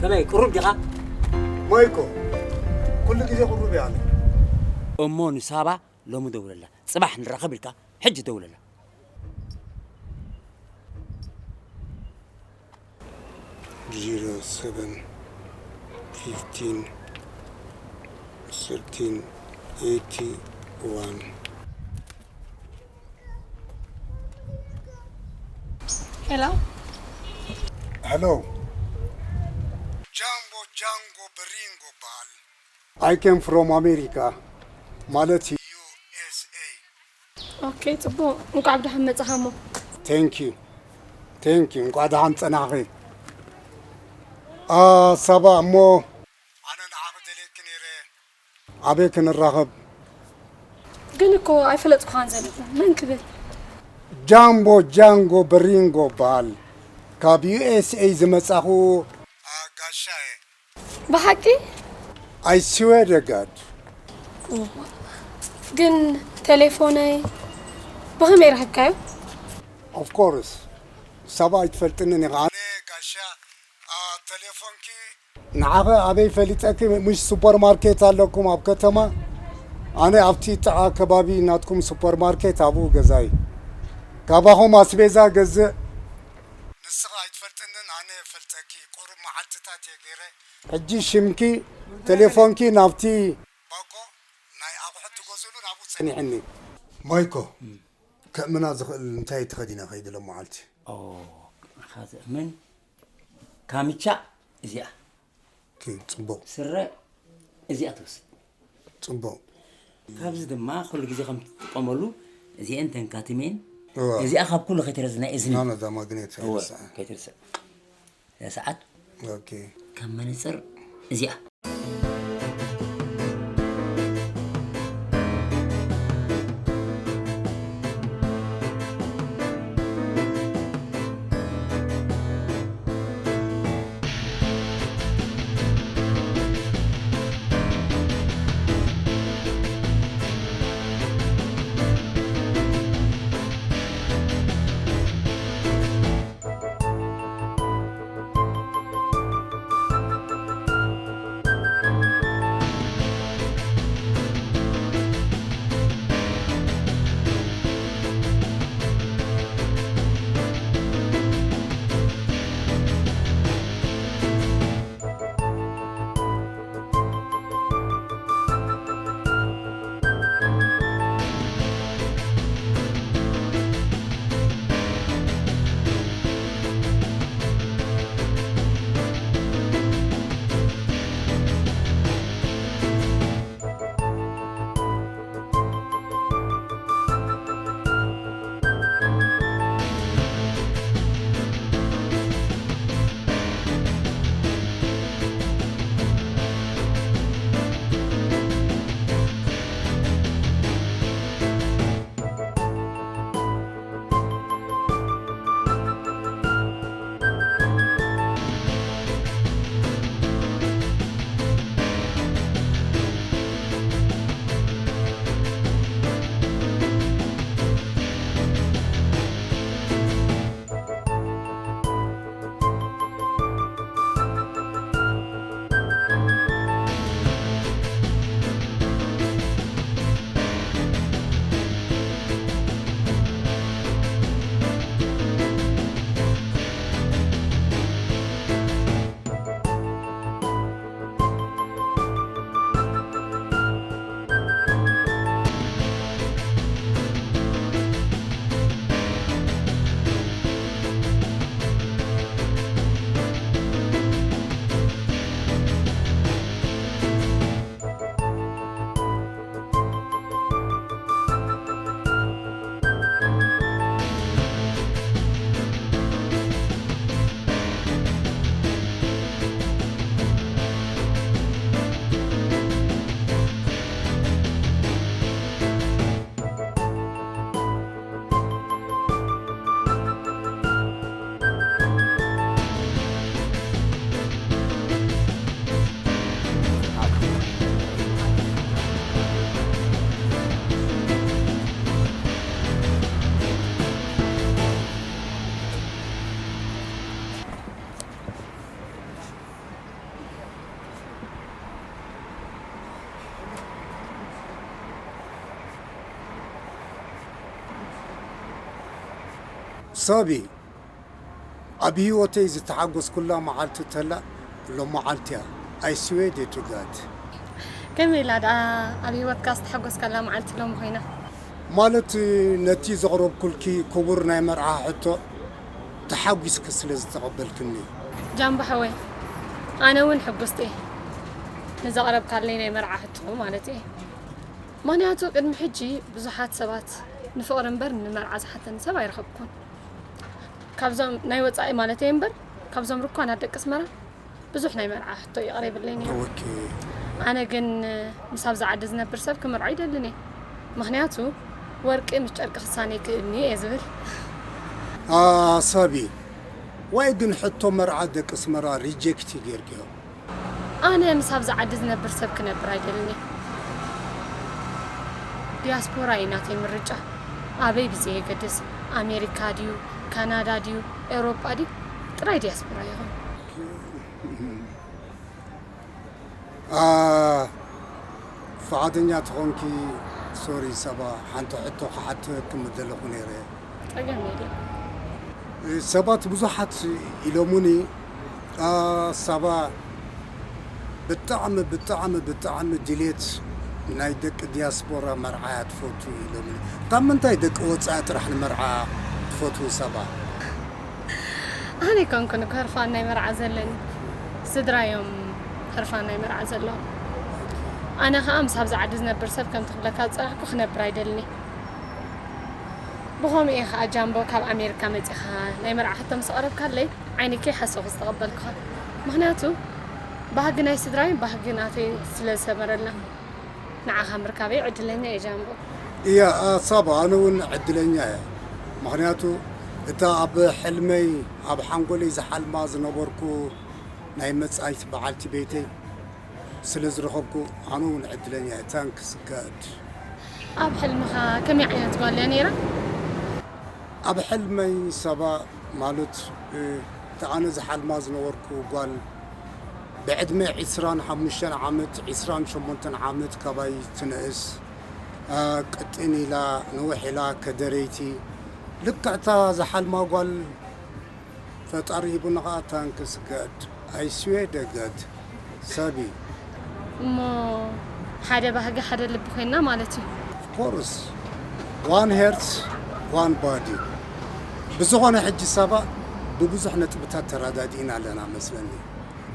ከመይ ቅሩብ ዲኻ? ማይኮ፣ ኩሉ ግዜ ቅሩብ እያ ኣነ። እሞ ንሳባ ሎሚ ደውለላ፣ ጽባሕ ንራኸብ ኢልካ ሕጂ ደውለላ። Zero seven fifteen thirteen eighty one. Hello. Hello. Jambo Django Beringo Bal. I came from America. ማለት USA. ኦኬ፣ ጽቡቕ። እንኳዕ ብደሓን መጻኻ እሞ። Thank you. Thank you. እንኳዕ ደሓን ጸናሕኺ። ኣ ሳባ እሞ ኣነ ንዓኺ ደልየኪ ነይረ። ኣበይ ክንራኸብ? ግን እኮ ኣይፈለጥኩኻን ዘለኹ። መን ክብል? ጃምቦ ጃንጎ በሪንጎ በሃል። ካብ USA ዝመጻኹ ኣ ጋሻ እየ። ብሓቂ? I swear to God. ግን ቴሌፎነይ ብኸመይ ረኸብካዮ? Of course. ሳባ ኣይትፈልጥንን ኢኻ። ኣነ ጋሻ ኣ፣ ቴሌፎንኪ ንዓኸ ኣበይ ፈሊጠኪ? ምሽ ሱፐርማርኬት ኣለኩም ኣብ ከተማ? ኣነ ኣብቲ ጥቓ ከባቢ ናትኩም ሱፐርማርኬት ኣብኡ ገዛይ። ካባኹም ኣስቤዛ ገዝእ። ንስኻ ኣይትፈልጥንን ኣነ እፈልጠኪ። ቁሩብ መዓልትታት እየ ገይረ። ሕጂ ሽምኪ ቴሌፎንኪ ናብቲ ባኮ ናይ ኣቑሑት ትገዝእሉ ናብኡ ጸኒሕኒ። ማይኮ፣ ከእምና ዝኽእል እንታይ ተኸዲነ ከይድ ሎም መዓልቲ? ኦ፣ ንኻ ዘእምን ካምቻ እዚኣ፣ ኦኬ፣ ጽቡቕ። ስረ እዚኣ ትወስድ። ጽቡቕ። ካብዚ ድማ ኩሉ ግዜ ከም ትጥቀመሉ እዚአን ተንካትሜን እዋ። እዚኣ ካብ ኩሉ ከይትረዝና እዝኒ። ናና እዛ ማግኔት እወ፣ ኣይርሳዕ። ከይትርስዕ። እዛ ሰዓት ኦኬ። ከም መነጽር እዚኣ። ሳቢ፣ ኣብ ህይወተይ ዝተሓጎስኩላ መዓልቲ ተላ ሎም መዓልቲ እያ። I swear to God። ከመይ ኢላ ደኣ ኣብ ህይወትካ ዝተሓጎስካላ መዓልቲ ሎም ኮይና? ማለት፣ ነቲ ዘቕረብኩልኪ ክቡር ናይ መርዓ ሕቶ ተሓጒስኪ ስለ ዝተቐበልክኒ። ጃምቦ ሓወይ፣ ኣነ እውን ሕጉስቲ እየ፣ ንዘቕረብካለይ ናይ መርዓ ሕቶ ማለት እየ። ምኽንያቱ ቅድሚ ሕጂ ብዙሓት ሰባት ንፍቕሪ እምበር ንመርዓ ዝሓተኒ ሰብ ኣይረኸብኩን። ካብዞም ናይ ወጻኢ ማለት እየ እምበር፣ ካብዞም ርኳናት ደቂ ኣስመራ ብዙሕ ናይ መርዓ ሕቶ እዩ ቀሪብለይ ነይሩ። ኦኬ። ኣነ ግን ምስ ኣብዚ ዓዲ ዝነብር ሰብ ክምርዖ ይደልን እየ። ምኽንያቱ ወርቂ ምስ ጨርቂ ክሳነ ይክእልኒ እየ ዝብል። ሳቢ፣ ዋይ ግን ሕቶ መርዓ ደቂ ኣስመራ ሪጀክት ጌርክዮ። ኣነ ምስ ኣብዚ ዓዲ ዝነብር ሰብ ክነብር ኣይደልን እየ። ዲያስፖራ እዩ ናተይ ምርጫ። ኣበይ ብዘየገድስ፣ ኣሜሪካ ድዩ፣ ካናዳ ድዩ፣ ኤውሮጳ ድዩ፣ ጥራይ ዲያስፖራ ይኹን። አ፣ ፍቓደኛ ተኾንኪ፣ ሶሪ ሳባ፣ ሓንቲ ሕቶ ክሓተኪ ምደለኹ ነይረ። ጸገም የለን። ሰባት ብዙሓት ኢሎሙኒ፣ አ፣ ሳባ ብጣዕሚ፣ ብጣዕሚ፣ ብጣዕሚ ድሌት ናይ ደቂ ዲያስፖራ መርዓ እያ ትፈቱ ኢሎሙኒ። ካብ ምንታይ ደቂ ወጻኢ ጥራሕ ንመርዓ ትፈትዉ ሳባ? ኣነ ኣይኮንኩን እኮ ህርፋን ናይ መርዓ ዘለኒ፣ ስድራ እዮም ህርፋን ናይ መርዓ ዘለዎም። ኣነ ኸኣ ምስ ኣብዚ ዓዲ ዝነብር ሰብ ከምቲ ክብለካ ዝጸናሕኩ ክነብር ኣይደልን እየ። ብኸምኡ እየ ኸኣ ጃምቦ ካብ ኣሜሪካ መጺኻ ናይ መርዓ ሕቶ ምስ ኣቕረብካለይ ዓይኒ ከይሓሰኹ ዝተቐበልኩኻ። ምኽንያቱ ባህጊ ናይ ስድራይ ባህጊ ናተይ ስለ ዝሰመረልና። ንዓኻ ምርካበይ ዕድለኛ እየ ጃምቦ። እያ፣ ሳባ፣ ኣነ እውን ዕድለኛ እየ። ምኽንያቱ እታ ኣብ ሕልመይ ኣብ ሓንጎለይ ዝሓልማ ዝነበርኩ ናይ መጻኢት በዓልቲ ቤተይ ስለ ዝረኸብኩ ኣነ እውን ዕድለኛ እየ። ታንክስ ጋድ። ኣብ ሕልምኻ ከመይ ዓይነት ጓል እያ ነይራ? ኣብ ሕልመይ ሳባ ማለት፣ እ፣ እታ ኣነ ዝሓልማ ዝነበርኩ ጓል ብዕድመ ዒስራን ሓሙሽተን ዓመት፣ ዒስራን ሸሞንተን ዓመት ካባይ ትንእስ፣ እ፣ ቅጥን ኢላ፣ ንውሕ ኢላ፣ ከደረይቲ፣ ልክዕ እታ ዝሓልማ ጓል ፈጣሪ ሂቡና ኸዓ ታንክስ ጋድ። I swear to God። ሳቢ። እሞ ሓደ ባህጊ ሓደ ልቢ ኮይና ማለት እዩ። Of course. One heart, one body። ብዝኾነ ሕጂ ሳባ ብብዙሕ ነጥብታት ተረዳዲእና ኣለና መስለኒ።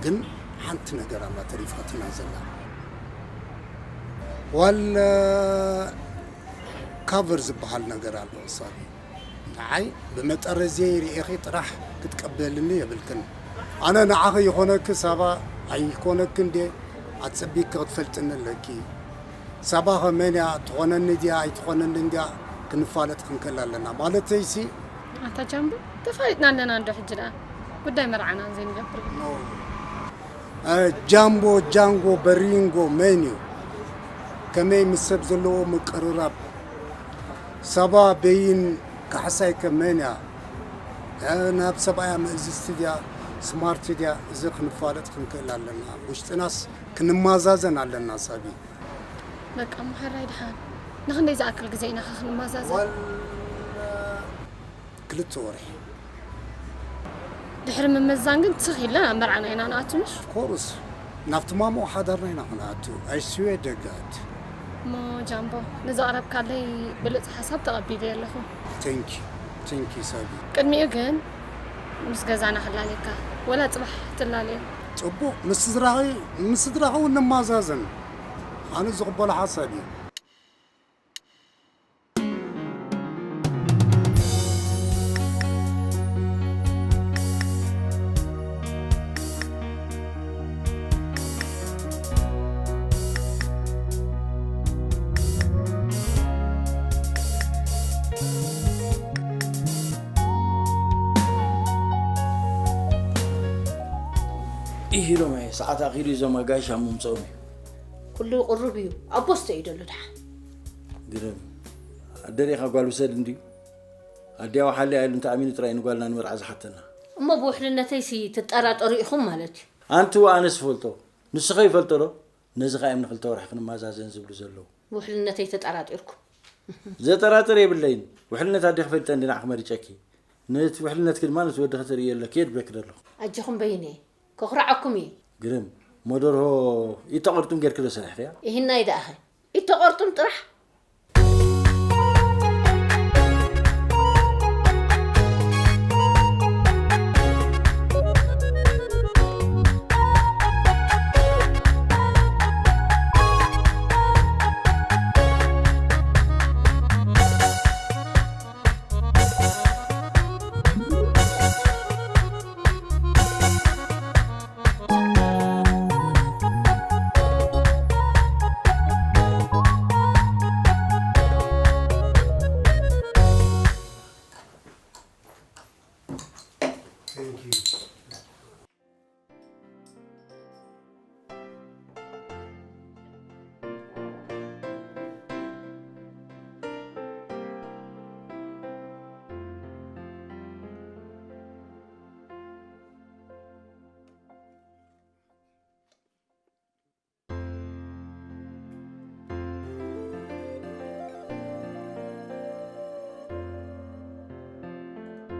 ግን ሓንቲ ነገር ኣላ ተሪፋትና ዘላ። ዋላ ካቨር ዝበሃል ነገር ኣሎ ሳቢ። ንዓይ ብመጠረዝየይ ርኢኺ ጥራሕ ክትቀበልኒ የብልክን። ኣነ ንዓኺ ይኾነኪ ሳባ ኣይኮነክን ድየ ኣጸቢቕኪ ክትፈልጥኒ ኣለኪ። ሳባ ኸ መን እያ? ትኾነኒ ድያ ኣይትኾነንን ድያ ክንፋለጥ ክንክእል ኣለና። ማለተይሲ ኣታ ጃምቦ ተፋሊጥና ኣለና እንዶ ሕጂ ደኣ ጉዳይ መርዓና ዘይንገብር። ጃምቦ ጃንጎ በሪንጎ መን እዩ? ከመይ ምስ ሰብ ዘለዎ ምቅርራብ? ሳባ በይን ካሕሳይ ከ መን እያ? ናብ ሰብኣያ ምእዝዝቲ ድያ ስማርት ድያ? እዚ ክንፋለጥ ክንክእል ኣለና። ውሽጥናስ ክንማዛዘን ኣለና ሳቢ። በቃ እሞ ሕራይ ድሓን ንኽንደይ ዝኣክል ግዜ ኢና ኸ ክንማዛዘን? ክልተ ወርሒ። ድሕሪ ምምዛን ግን ትኽ ኢልና ናብ መርዓና ኢና ንኣቱ ምሽ? ኮርስ ናብቲ ማሞ ሓዳርና ኢና ክንኣቱ። I swear to God። እሞ ጃምቦ ንዘቕረብካለይ ብሉፅ ሓሳብ ተቐቢለ ኣለኹ። Thank you. Thank you ሳቢ። ቅድሚኡ ግን ምስ ገዛና ክላለየካ ወላ ፅባሕ ትላለዮ። ፅቡቕ፣ ምስ ስድራኺ ምስ ስድራኺ እውን ንማዛዘን። ኣነ ዝቕበሎ ሓሳብ እዩ። ኢሂ ሎሚ ሰዓት ኣኺሉ እዩ፣ እዞም ኣጋይሽ ኣብ ምምፅኦም እዩ። ኩሉ ቅሩብ እዩ። ኣቦስ እንታይ እዩ ደሎ ደሓን? ግርም። ኣደሪኻ ጓል ውሰድ እንድዩ። ኣዲያ ወሓለያ ኢሉ እንተኣሚኑ ጥራይ ንጓልና ንመርዓ ዝሓተና። እሞ ብውሕልነተይሲ ትጠራጠሩ ኢኹም ማለት እዩ። ኣንትዋ ኣነስ እፈልጦ። ንስኸ ይፈልጦ ዶ? ነዚ ኸኣ እዮም ንኽልተ ወርሒ ክንመዛዘን ዝብሉ ዘለዉ። ብውሕልነተይ ተጠራጢርኩም። ዘጠራጥር የብለይን። ውሕልነት ኣዴኺ ፈሊጠ እንዲ ንዓኺ መሪጨኪ። ነቲ ውሕልነትኪ ድማ ነቲ ወድኺ ተርእዮ ኣለኪ እየ ድብለኪ ዘለኹ። ኣጆኹም በይነ፣ ከኹርዓኩም እየ። ግርም፣ እሞ ደርሆ ኢድ ተቖርጥም ጌርኪ ዶ ሰሪሕክያ? ይህናይ ደኣኸ፣ ኢድ ተቖርጥም ጥራሕ። Thank you.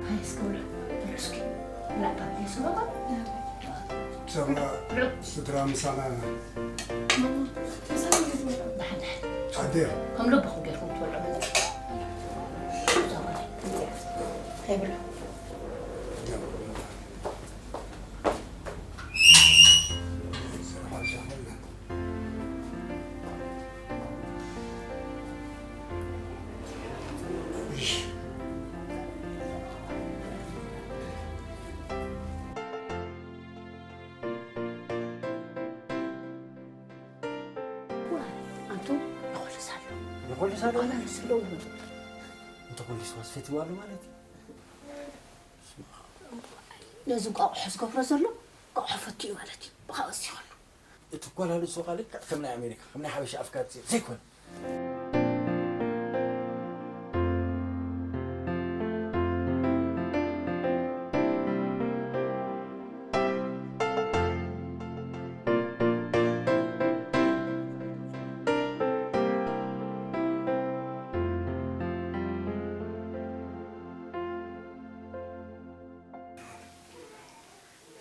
ሃይ፣ እስኪ ብላ፣ ብላ እስኪ። ብላ፣ ብላ፣ የስመራ። ሰብና ስድራ ምሳና። ብሓደ። ከም ልብኹም ጌርኩም ትበልዑ። ሃይ፣ ብላ። ኣንቱ ይኾልስ ኣሎ። ይኾልስ ኣሎ? ኣላ ንስለዉ። እንተ ኾሊስዋስ ፈትዋ ኣሎ ማለት እዩ። ነዚ እንቋቑሖ ዝገብሮ ዘሎ እንቋቑሖ ፈትዩ ማለት እዩ። ብኻ ወሲኸሉ። እቲ ጓል ኣንስተይቲ ቃል ልክዕ ከም ናይ ኣሜሪካ፣ ከም ናይ ሓበሻ ኣፍካሪ ዘይኮነ።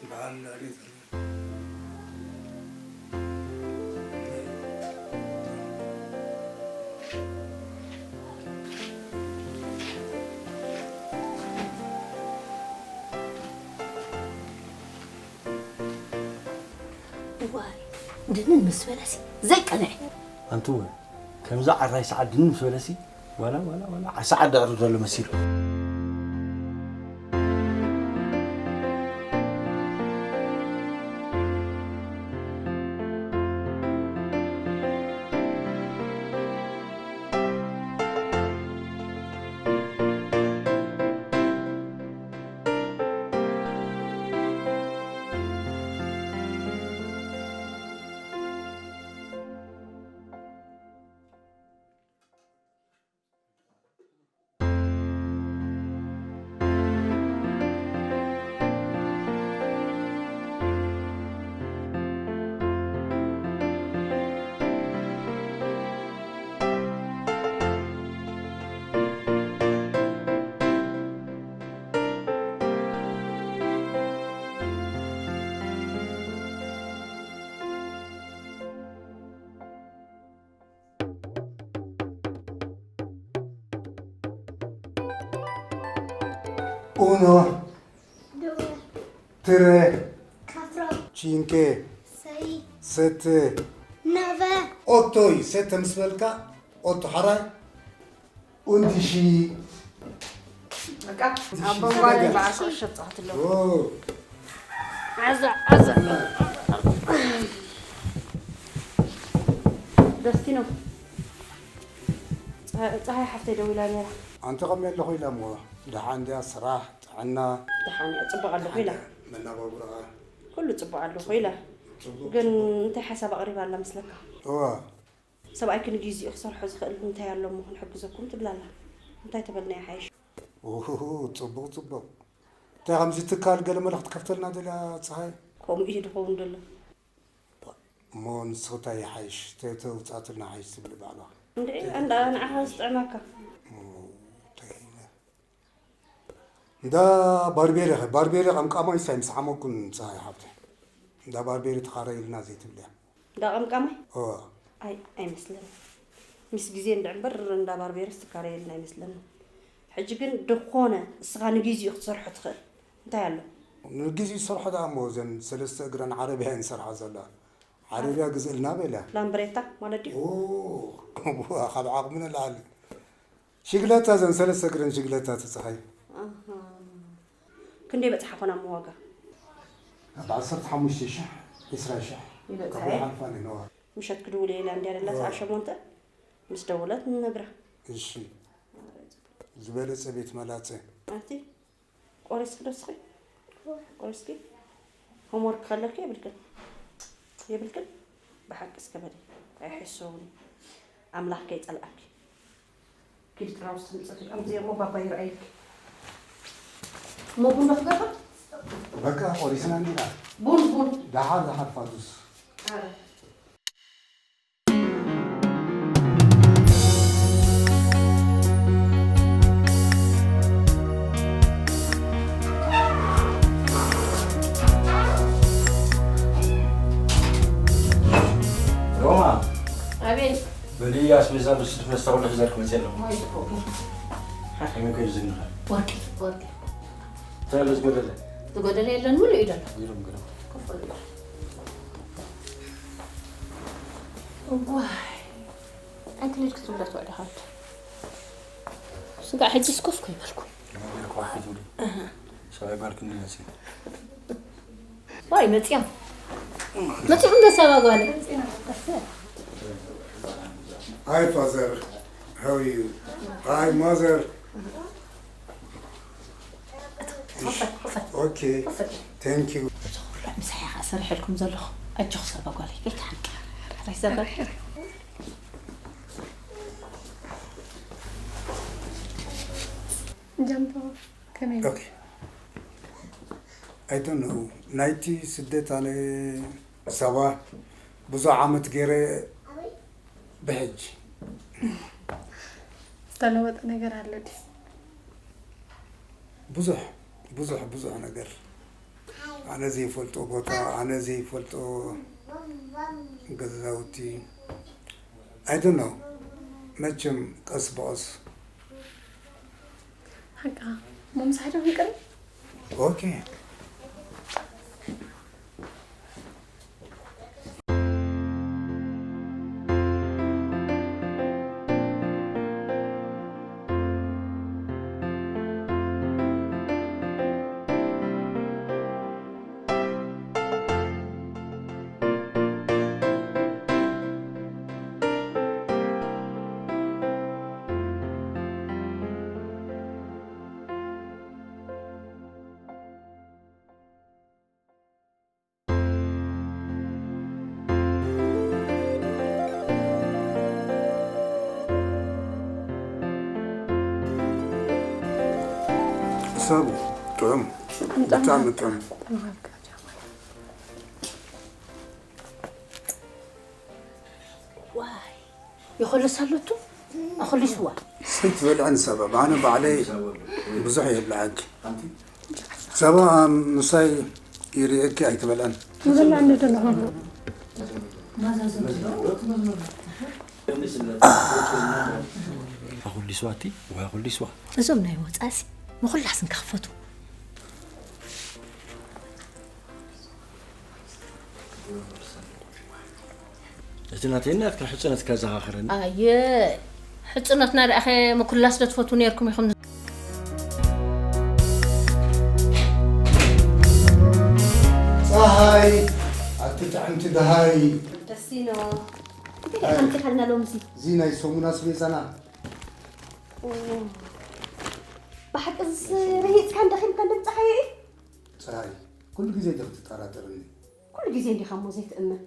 በዓል ልዕሊ እዋይ፣ ድንን ምስ በለሲ ዘይቀንዐ። ኣንትወ፣ ከምዛ ዓራይ ሰዓት ድንን ምስ በለሲ፣ ዋላ፣ ዋላ፣ ዋላ፣ ዓሳ ዓዲ ኣዕሩ ዘሎ መሲሉ። Uno, due, tre, quattro, cinque, sei, sette, nove, otto። ሰተ ምስ በልካ ኦቶ ሓራይ። ኡንድሺ። በቃ፣ ኣቦን ጓልን በዓል ኩዕሾ ጻወት ኣለዉ። ኦ። ዓዛ፣ ዓዛ። ደስቲኖ። ጸ-፣ ጸሃይ ሓፍተይ ደዊላ ነይራ። ኣንቲ ከመይ ኣለኹ ኢላ እሞ፣ ደሓን ድያ ስራሕ፣ ጥዕና? ደሓን እያ፣ ጽቡቕ ኣለኹ ኢላ። መናባብሮኣ? ኩሉ ጽቡቕ ኣለኹ ኢላ። ጽቡቕ፣ ግን ጽቡቕ። እንታይ ሓሳብ ኣቕሪባ ኣላ መስለካ? እዋ። ሰብኣይኪ ንግዜኡ ክሰርሖ ዝኽእል እንታይ ኣሎ እሞ ክንሕግዘኩም ትብል ኣላ። እንታይ ተበልና ይሓይሽ? ኡሁሁ፣ ጽቡቕ፣ ጽቡቕ። እንታይ ከምዚ ትካል ገለ መለ ክትከፍተልና ደልያ ጸሃይ? ከምኡ እዩ ድኸውን ደሎ። እሞ ንስኺ እንታይ ይሓይሽ? ተ-፣ ተውጻእትልና ይሓይሽ ትብሊ ባዕልኻ? እንድዒ፣ ኣንዳ ንዓኻ ዝጥዕመካ። እሞ እንታይ ኢለ? እንዳ ባርቤሪ ኸ? ባርቤሪ ቀምቃማይ ሳይ ምስ ዓመኩም ፀሃይ ሓብቲ። እንዳ ባርቤሪ ተኻረይልና ዘይትብልያ። እንዳ ቀምቃማይ? ኦ። ኣይ፣ ኣይመስለኒ። ምስ ግዜ እንድዕምበር እንዳ ባርቤሪ ዝትካረየልና ኣይመስለኒ። ሕጂ ግን ድኾነ እስኻ ንግዜኡ ክትሰርሖ ትኽእል። እንታይ ኣሎ? ንግዜኡ ዝሰርሖ ደኣ እሞ እዘን ሰለስተ እግረን ዓረብያ እየን ዝሰርሓ ዘለዋ። ዓረብያ ግዝእልና በላ። ላምብሬታ ማለት ድዩ? ኦ፣ ካብ ዓቕሚ ንላዕሊ። ሽግለታ እዘን ሰለስተ እግረን ሽግለታ ትጽሓይ። ኣሃ። ክንደይ በጽሓ ኮና እሞ ዋጋ? ኣብ ዓሰርተ ሓሙሽተ ሽሕ፣ ዕስራ ሽሕ። ይበጽሓ ካብ እየ። ሓልፋ ነዋ። ምሸት ክድውል እየ ኢላ እንድያ ደላ ሰዓት ሸሞንተ። ምስ ደወለት ንነግራ። እሺ። ዝበለጸ ቤት መላጸ። ኣቲ ቆሪስኪ ዶ እስኺ? ቆሪስኪ? ሆምወርክ ከለኪ የብልክን? የብልክን? ብሓቂ እስከ በሊ። ኣይሕሰውን። ኣምላኽ ከይጸልኣኪ። ኪዲ ጥራውስ ትምጽእ። ከምዚ እሞ ባባ ይርኣየኪ። እሞ ቡን ዶ ክገብር? በቃ ቆሪስና እንዲና። ቡን፣ ቡን። ደሓር፣ ደሓር ፋቱስ። ኣረ። ሮማ። ኣቤት። በሊ ኣስቤዛ፣ ብስልፍ መስተ ኩሉ ሒዘልኪ መፅእ ኣለኹ። ወይ ጽቡቕ ጌርካ። ሓኪመ ከይዱ ዝግንኻ። ወርቂ፣ ወርቂ። እንታይ ኣሎ ዝጎደለ? ዝጎደለ የለን፣ ሙሉእ እዩ ዘሎ። ግርም፣ ግርም። ኮፍ በል። እዋይ። ኣንቲ ልጅ ክትብለት ወዕደ ሃብቱ። ስጋዕ ሕጂስ ኮፍ ከይበልኩ። ነገር እኮ ሕጂ ውዲ። ኣሃ። ሰብኣይ ጓል ክንዲ መፅዩ። ዋይ፣ መፅዮም። መፅዮም ዶ ሰብኣ ጓል? Hi, father. How are you? Hi, mother. Okay. Thank you. እዚ ኩሉ ምሳሕ ኢኻ ሰሪሐልኩም ዘለኹ። ኣጆኽ ሰባ ጓለይ፣ ቤት ሓቂ። ራይ ዘበር። ጃምቦ፣ ከመይ? Okay. I don't know. ናይቲ ስደት ኣነ ሳባ ብዙሕ ዓመት ገይረ ብሕጂ ዝተለወጠ ነገር ኣሎ ድዩ? ብዙሕ፣ ብዙሕ፣ ብዙሕ ነገር። ኣነ ዘይፈልጦ ቦታ፣ ኣነ ዘይፈልጦ ገዛውቲ። I don't know። መቸም ቀስ ብቐስ። ሓቃ፣ እሞ ምሳሕ ዶ ክንቅርብ? ኦኬ። ሰቡ ጥዑም፣ ብጣዕሚ ጥዑም። ዋይ፣ ይኸልስ ኣሎቱ? ኣኸሊስዋ። ሰይትበልዐን ሰባ፣ ኣነ ባዕለይ ብዙሕ የብልዓኪ። ሰባ ምሳይ ይርእየኪ ኣይትበልዐን። ምበልዐን ዶ ዘለኹ? ኣኹሊስዋ እቲ፣ ወይ ኣኹሊስዋ። እዞም ናይ ወጻእሲ ንኹላስ እንክኽፈቱ። እቲ ናተይ ናትካ ሕጽነትካ ዘኻኽረኒ። ኣየ፣ ሕጽነትና ደኣኸ ምኩላስ ዶ ትፈትዉ ነይርኩም ኢኹም? ጸሃይ፣ ኣቲ ጥዕምቲ ደሃይ። ደሲኖ፣ እንታይ ኢኻ ኣምጺኻልና ሎምሲ? እዚ ናይ ሰሙን ኣስቤዛና። ኦ፣ ብሓቂ እዚስ ርሂጽካን ደኺምካን ድምጽኻ እዩ? ጸሃይ፣ ኩሉ ግዜ ዲኺ ትጠራጠርኒ? ኩሉ ግዜ እንዲኻ እሞ ዘይትእመን።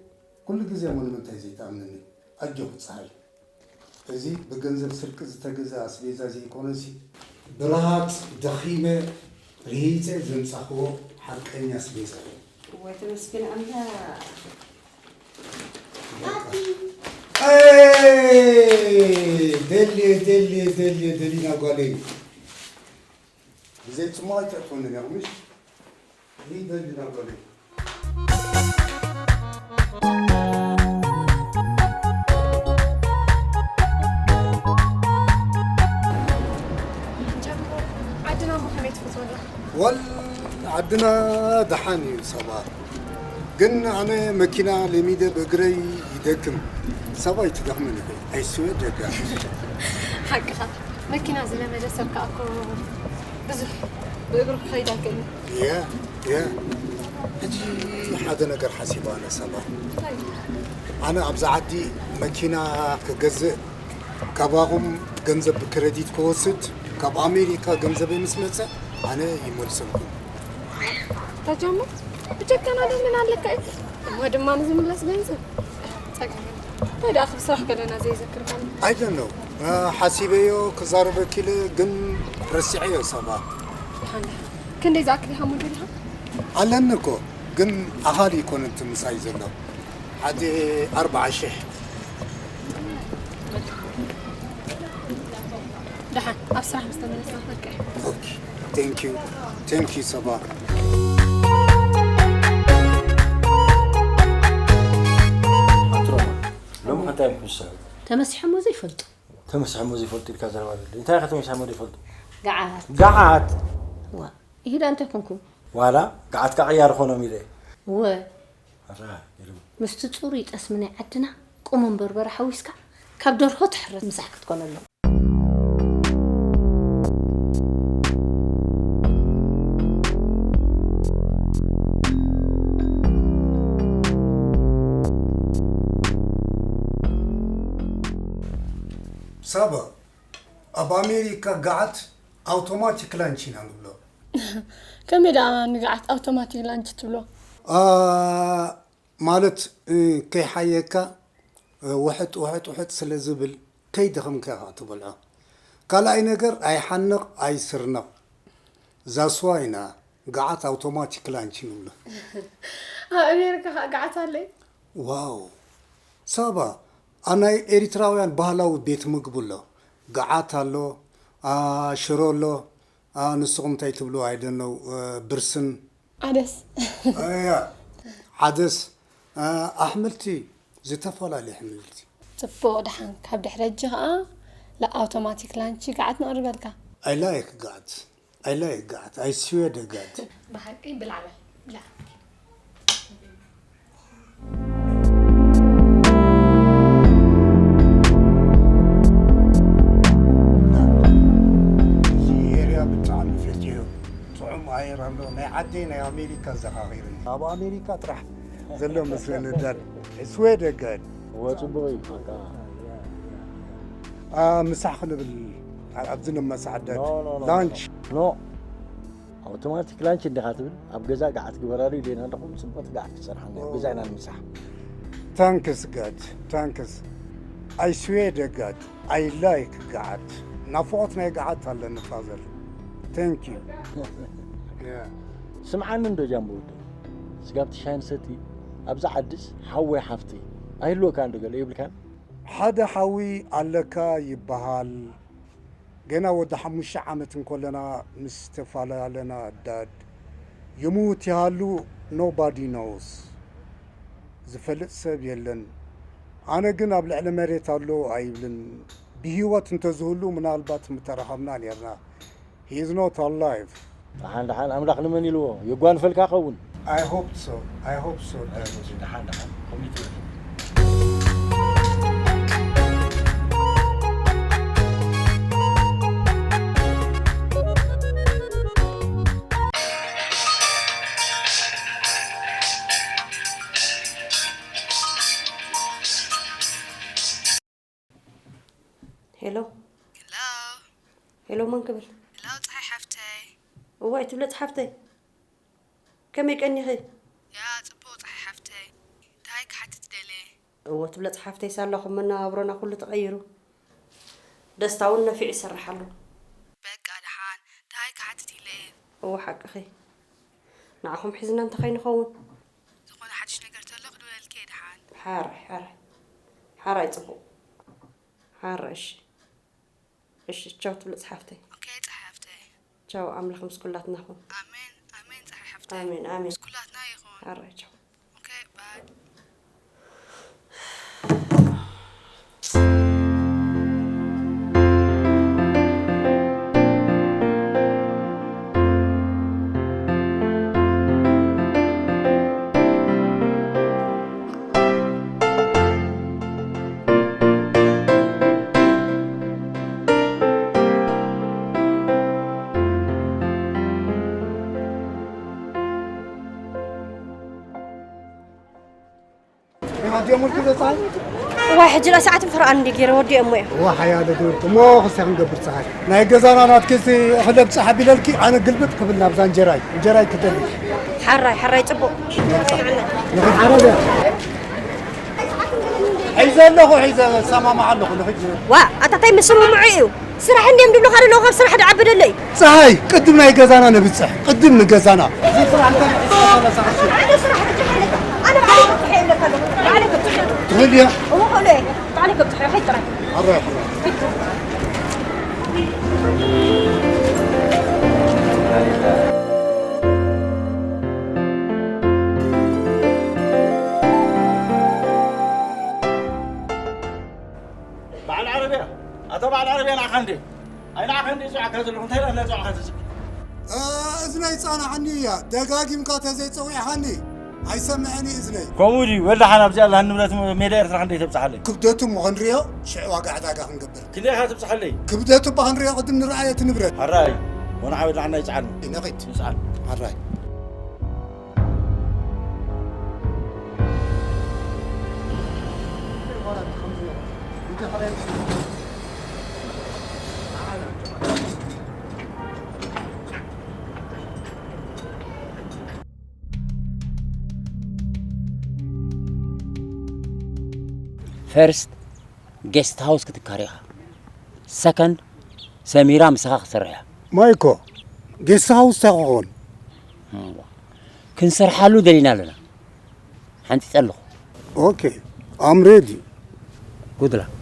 ኩሉ ግዜ እሞ ንምንታይ ዘይትኣምንኒ? ኣጆኺ ጸሃይ። እዚ ብገንዘብ ስርቂ ዝተገዝኣ ኣስቤዛ ዘይኮነሲ፣ ብረሃጽ ደኺመ ርሂጸ ዘምጻኽዎ ሓቀኛ ኣስቤዛ እዩ። ወይ ተመስገን ኣምላኽ። ኣይ፣ ደልየ፣ ደልየ፣ ደልየ፣ ደሊና ጓለይ። ብዘይ ጽሙቕ ኣይተእትወንን ኢኹም፣ ምሽ? ሊደልና በሉ። ጃምቦ፣ ዓድና እሞ ከመይ ትፈትዎ ኣለኻ? ወል ዓድና ደሓን እዩ ሰባ። ግን ኣነ መኪና ለሚደ ብእግረይ ይደክም። ሰባ ኣይትደኽምን ኢኺ። ኣይስወ ደጋ። ሓቅኻ። መኪና ዝለመደ ሰብ ከኣ እኮ ብዙሕ ብእግሩ ክኸይድ ኣይክእልን። ያ፣ ያ። ሕጂ ሓደ ነገር ሓሲባ ኣነ ሰባ። እንታይ? ኣነ ኣብዛ ዓዲ መኪና ክገዝእ ካባኹም ገንዘብ ብክረዲት ክወስድ ካብ ኣሜሪካ ገንዘበይ ምስ መጸ ኣነ ይመልሰልኩም። ታጃሞ ብጨካና ደምን ኣለካ እዩ። እሞ ድማ ንዝምለስ ገንዘብ ጸገም የለን። እንታይ ደኣ ክብ ስራሕ ከለና ዘይዘክርካና? I don't know. ሓሲበዮ ክዛረበኪ ኢለ ግን ረሲዐዮ ሰባ። ደሓን ደሓን። ክንደይ ዝኣክል ኢኻ ሙድ ኢልካ? ኣለኒ እኮ ግን ኣኻሊ ይኮነ እቲ ምሳይ ዘሎ። ሓደ ኣርብዓ ሽሕ። ደሓን ኣብ ስራሕ ምስ ተመለስና ክልቀ። ኦኬ። Thank you. Thank you ሰባ። ኣንትሮማ ሎም ሓንታይ ምሕሳብ ተመሲሖሞ ዘይፈልጡ። ተመሲሖሞ ዘይፈልጡ ኢልካ ዘረባ ዘሎ እንታይ ኢኻ ተመሲሖሞ ዘይፈልጡ? ገዓት። ገዓት። ዋ። ይሄዳ እንታይ ኮንኩም? ዋላ ገዓት ካ ቅያር ኾኖም ኢለ። ወ ኣራ ይርም። ምስቲ ጽሩይ ጠስሚ ናይ ዓድና ቁሙን በርበረ ሓዊስካ ካብ ደርሆ ትሕረድ ምሳሕ ክትኮነሎም። ሳባ፣ ኣብ ኣሜሪካ ገዓት ኣውቶማቲክ ላንች ኢና ንብሎ። ከመይ ደኣ ንገዓት ኣውቶማቲክ ላንች ትብሎ? ኣ፣ ማለት፣ እ፣ ከይሓየካ፣ እ፣ ውሕጥ፣ ውሕጥ፣ ውሕጥ ስለ ዝብል ከይደኸምካ ኢኻ ትበልዖ። ካልኣይ ነገር ኣይሓንቕ ኣይስርነቕ። ዛስዋ ኢና ገዓት ኣውቶማቲክ ላንች ንብሎ። ኣብ ኣሜሪካ ኸዓ ገዓት ኣለይ? ዋው። ሳባ፣ ኣብ ናይ ኤሪትራውያን ባህላዊ ቤት ምግቢ ኣሎ። ገዓት ኣሎ፣ ኣ፣ ሽሮ ኣሎ፣ ኣ፣ ንስኹም እንታይ ትብሉ? I don't know፣ እ፣ ብርስን። ዓደስ። እያ፣ ዓደስ፣ እ፣ ኣሕምልቲ፣ ዝተፈላለዩ ኣሕምልቲ። ጽቡቕ፣ ደሓን ካብ ድሕሪ ሕጂ ኸኣ ለኣውቶማቲክ ላንቺ ገዓት ነቕርበልካ። I like ገዓት። I like ገዓት። I swear to God። ብሓቂ ብላዕ በል፣ ብላዕ። እዚ ኤርያ ብጣዕሚ ፈትዮ። ጥዑም ኣየር ኣሎ። ናይ ዓደይ ናይ ኣሜሪካ ዘኻኺርኒ። ኣብ ኣሜሪካ ጥራሕ ዘሎ መስለኒ ዳድ። I swear to God። እወ፣ ጽቡቕ እዩ። በቃ። ኣ፣ ምሳሕ ክንብል ኣብዚ ንመሳሕ ዳድ። ኖ፣ ኖ፣ ኖ፣ ላንች። ኖ። ኣውቶማቲክ ላንች እንዲኻ ትብል፣ ኣብ ገዛ ገዓት ግበራሉ ኢለና ኣለኹ፣ ጽቡቕ ገዓት ክትሰርሓና፣ ኣብ ገዛ ኢና ንምሳሕ። ታንክስ ጋድ፣ ታንክስ። I swear to God, I like ገዓት። ናፍቖት ናይ ገዓት ኣለኒ ፋዘር። Thank you። Yeah። ስምዓኒ እንዶ ጃምቦ ወደይ፣ ስጋብ ትሻይን ሰቲ፣ ኣብዛ ዓድስ ሓወይ ሓፍተይ ኣይህልወካን ዶ ገለ የብልካን? ሓደ ሓዊ ኣለካ ይበሃል። ገና ወዲ ሓሙሽተ ዓመት እንኮለና ምስ ተፈላለና ዳድ ይሙት ይሃሉ nobody knows። ዝፈልጥ ሰብ የለን። ኣነ ግን ኣብ ልዕሊ መሬት ኣሎ ኣይብልን። ብህይወት እንተዝህሉ ምናልባት ምተራኸብና ኔርና። He is not alive። ደሓን ደሓን ኣምላኽ ንመን ኢልዎ? የጓንፈልካ ኸውን። I hope so. I hope so, Dad። ደሓን ደሓን ኮሚት በል። ሄሎ። ሄሎ። ሄሎ፣ መን ክብል? ሄሎ፣ ፀሓይ ሓፍተይ። እዋይ፣ ትብለጽ ሓፍተይ። ከመይ ቀኒኺ? ያ፣ ጽቡቕ፣ ፀሓይ ሓፍተይ። እንታይ ክሓትት ደልየ? እወ፣ ትብለጽ ሓፍተይ፣ ሳላኹም መነባብሮና ኩሉ ተቐይሩ። ደስታ እውን ነፊዑ ይሰርሕ ኣሎ። በቃ፣ ደሓን፣ እንታይ ክሓትት ኢለ እየ። እወ፣ ሓቅኺ። ንዓኹም ሒዝና እንተኸይንኸውን። ዝኾነ ሓድሽ ነገር ተሎ ክድውለልኪ እየ፣ ደሓን። ሓራይ፣ ሓራይ። ሓራይ፣ ጽቡቕ። ሓራይ፣ እሺ። እሺ፣ ቻው ትብለጽ ሓፍተይ። ኦኬ፣ ፀሓይ ሓፍተይ። ቻው፣ ኣምላኽ ምስ ኩላትና ይኹን። ኣሜን፣ ኣሜን፣ ፀሓይ ሓፍተይ። ኣሜን፣ ኣሜን። ምስ ኩላትና ይኹን። ሓራይ፣ ቻው። ኦኬ፣ ባይ። ኣዲኦም ውልቂ ዘፃል? እዋይ፣ ሕጂ ላ ሰዓትን ፈረቓን እንዲ ገይረ ወዲኦሞ እዮም። እዋ፣ ሓያለ ድርቂ። እሞ ክስተ ክንገብር ፀሓይ። ናይ ገዛና ናትኪ እኽሊ ኣብፅሕ ኣቢለልኪ፣ ኣነ ግልብጥ ክብል ናብዛ እንጀራይ። እንጀራይ ክደሊ። ሓራይ፣ ሓራይ፣ ፅቡቕ። ንኽድ ዓረብያ። ሒዘ ኣለኹ፣ ሒዘ ሰማማዕ ኣለኹ፣ ንኽድ። ዋ፣ ኣታ ታይ ምስምምዑ እዩ? ስራሕ እንድዮም ድብሉኻ ዘለዉ፣ ካብ ስራሕ ድዓቢ ደሎ እዩ። ፀሃይ፣ ቅድም ናይ ገዛና ነብፅሕ፣ ቅድም ንገዛና። እዚ ስራሕ እንታይ እዩ? ሓደ ስራሕ ሕጂ ሓይለካ። ኣነ ባዕለይ ከብፅሖ እየ ይብለካ ኣለኹ። ባዕለይ ከብፅሖ። ትኽእል እያ? እዎ፣ እኽእሎ እየ። ባዕለይ ከብፅሖ እየ፣ ኸይድ ጥራይ። ኣረ፣ ኣረ። በዓል ዓረብያ፣ ኣታ በዓል ዓረብያ፣ ንዓኻ እንዴ? ኣይ፣ ንዓኻ እንዴ ዝዋዕካ ዘለኹ? እንታይ ደኣ ዝዋዕካ ተዝብል? እ፣ እዝነይ ጻናሓኒ እያ። ደጋጊምካ ተዘይጸዊዕኻኒ፣ ኣይሰምዕን እዩ እዝነይ። ከምኡ ድዩ? ወላ ሓን ኣብዚኣ ኣላ ንብረት ሜዳ ኤርትራ ክንደይ ተብጽሓለይ? ክብደቱ እሞ ክንሪኦ፣ ሽዑ ዋጋ ዕዳጋ ክንገብር። ክንደይ ኢኻ ተብጽሓለይ? ክብደቱ እባ ክንሪኦ፣ ቅድም ንርኣዮ እቲ ንብረት። ኣራይ፣ ወንዓ ወላ ሓን ኣይጽዓን። ይነኺድ። ይጽዓን። ኣራይ። ፈርስት፣ ጌስት ሃውስ ክትካር ኢኻ። ሰከንድ፣ ሰሚራ ምሳኻ ክትሰርሕ እያ። ማይኮ፣ ጌስት ሃውስ እንታይ ክኾን? እምቧ፣ ክንሰርሓሉ ደሊና ኣለና። ሓንጺጸ ኣለኹ። ኦኬ፣ I'm ready። ጉድ ላክ።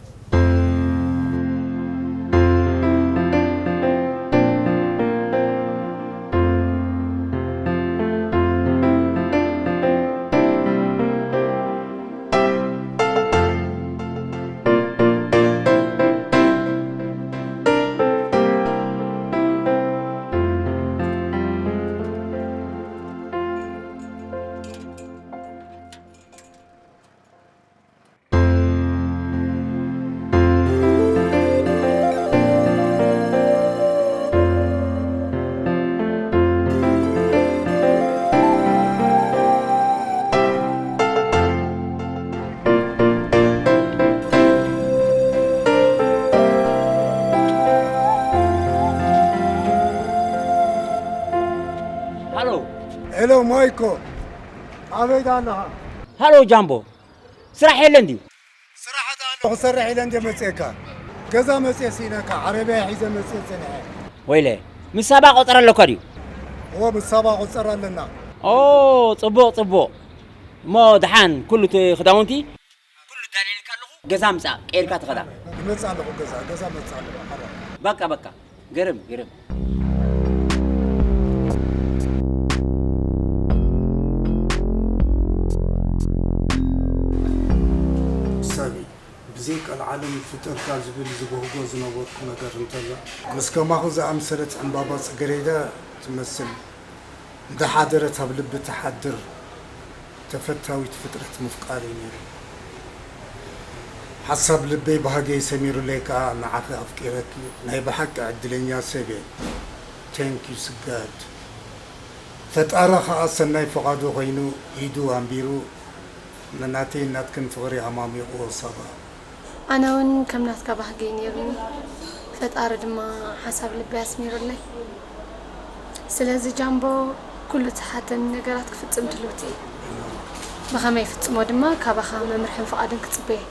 ሃሎ። ሄሎ ማይኮ፣ ኣበይ ኣለኻ? ሃሎ ጃምቦ፣ ስራሕ የለን ድዩ? ስራሕ እታ ኣለኹ፣ ክሰርሕ ኢለ እንደ መፅኤካ። ገዛ መፅኤ ስኢነካ፣ ዓረብያ ሒዘ መፅኤ ፀኒሐ። ወይለ፣ ምስ ሳባ ቆፀራ ኣለካ ድዩ? እዎ፣ ምስ ሳባ ቆፀራ ኣለና። ኦ፣ ፅቡቕ፣ ፅቡቕ። እሞ ደሓን ኩሉ እቲ ክዳውንቲ ኩሉ ዳልየልካ ኣለኹ። ገዛ ምፃእ ቀይርካ ትኸዳ። ይመፅእ ኣለኹ ገዛ፣ ገዛ መፅእ ኣለኹ። ሓራ። በቃ፣ በቃ። ግርም፣ ግርም። ሰብ ብዘይ ቀልዓለም ይፍጠርካ ዝብል ዝብህጎ ዝነበርኩ ነገር እንተሎ፣ ምስ ከማኹ ዝኣምሰለት ዕምባባ ጽጌረዳ ትመስል፣ እንዳሓደረት ኣብ ልቢ ትሓድር ተፈታዊት ፍጥረት ምፍቃር እዩ ነይሩ። ሓሳብ ልበይ ባህገይ ሰሚሩለይ ከኣ ንዓኺ ኣፍቂረኪ። ናይ ብሓቂ ዕድለኛ ሰብ እየ። Thank you ስጋድ። ፈጣሪ ከኣ ሰናይ ፍቓዱ ኮይኑ ኢዱ ኣንቢሩ ንናተይን ናትክን ፍቕሪ ኣማሚቑዎ ሳባ። ኣነ እውን ከም ናትካ ባህጊ ነይሩኒ። ፈጣሪ ድማ ሓሳብ ልበይ ኣስሚሩለይ። ስለዚ ጃምቦ፣ ኩሉ ትሓተኒ ነገራት ክፍጽም ድልውቲ እየ። ብኸመይ ይፍጽሞ ድማ ካባኻ መምርሕን ፍቓድን ክጽበ እየ።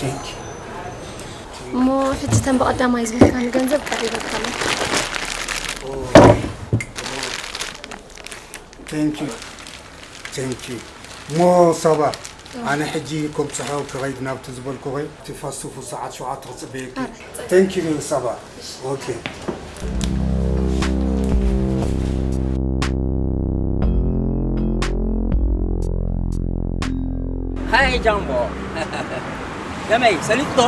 Thank you። እሞ ሕጂ ተን ብቐዳማይ ዝበልካኒ ገንዘብ ቀሪበልካ ኣለኹ። Thank you። Thank you። እሞ ሳባ፣ ኣነ ሕጂ ከብጽሖ ክኸይድ ናብቲ ዝበልኩኺ፣ እቲ ፋስት ፉድ ሰዓት ሸውዓተ ክጽበየኪ። ኣረ፣ ጸ- Thank you ሳባ። ኦኬ። ኣይ ጃምቦ፣ ከመይ ሰሊጥቶ?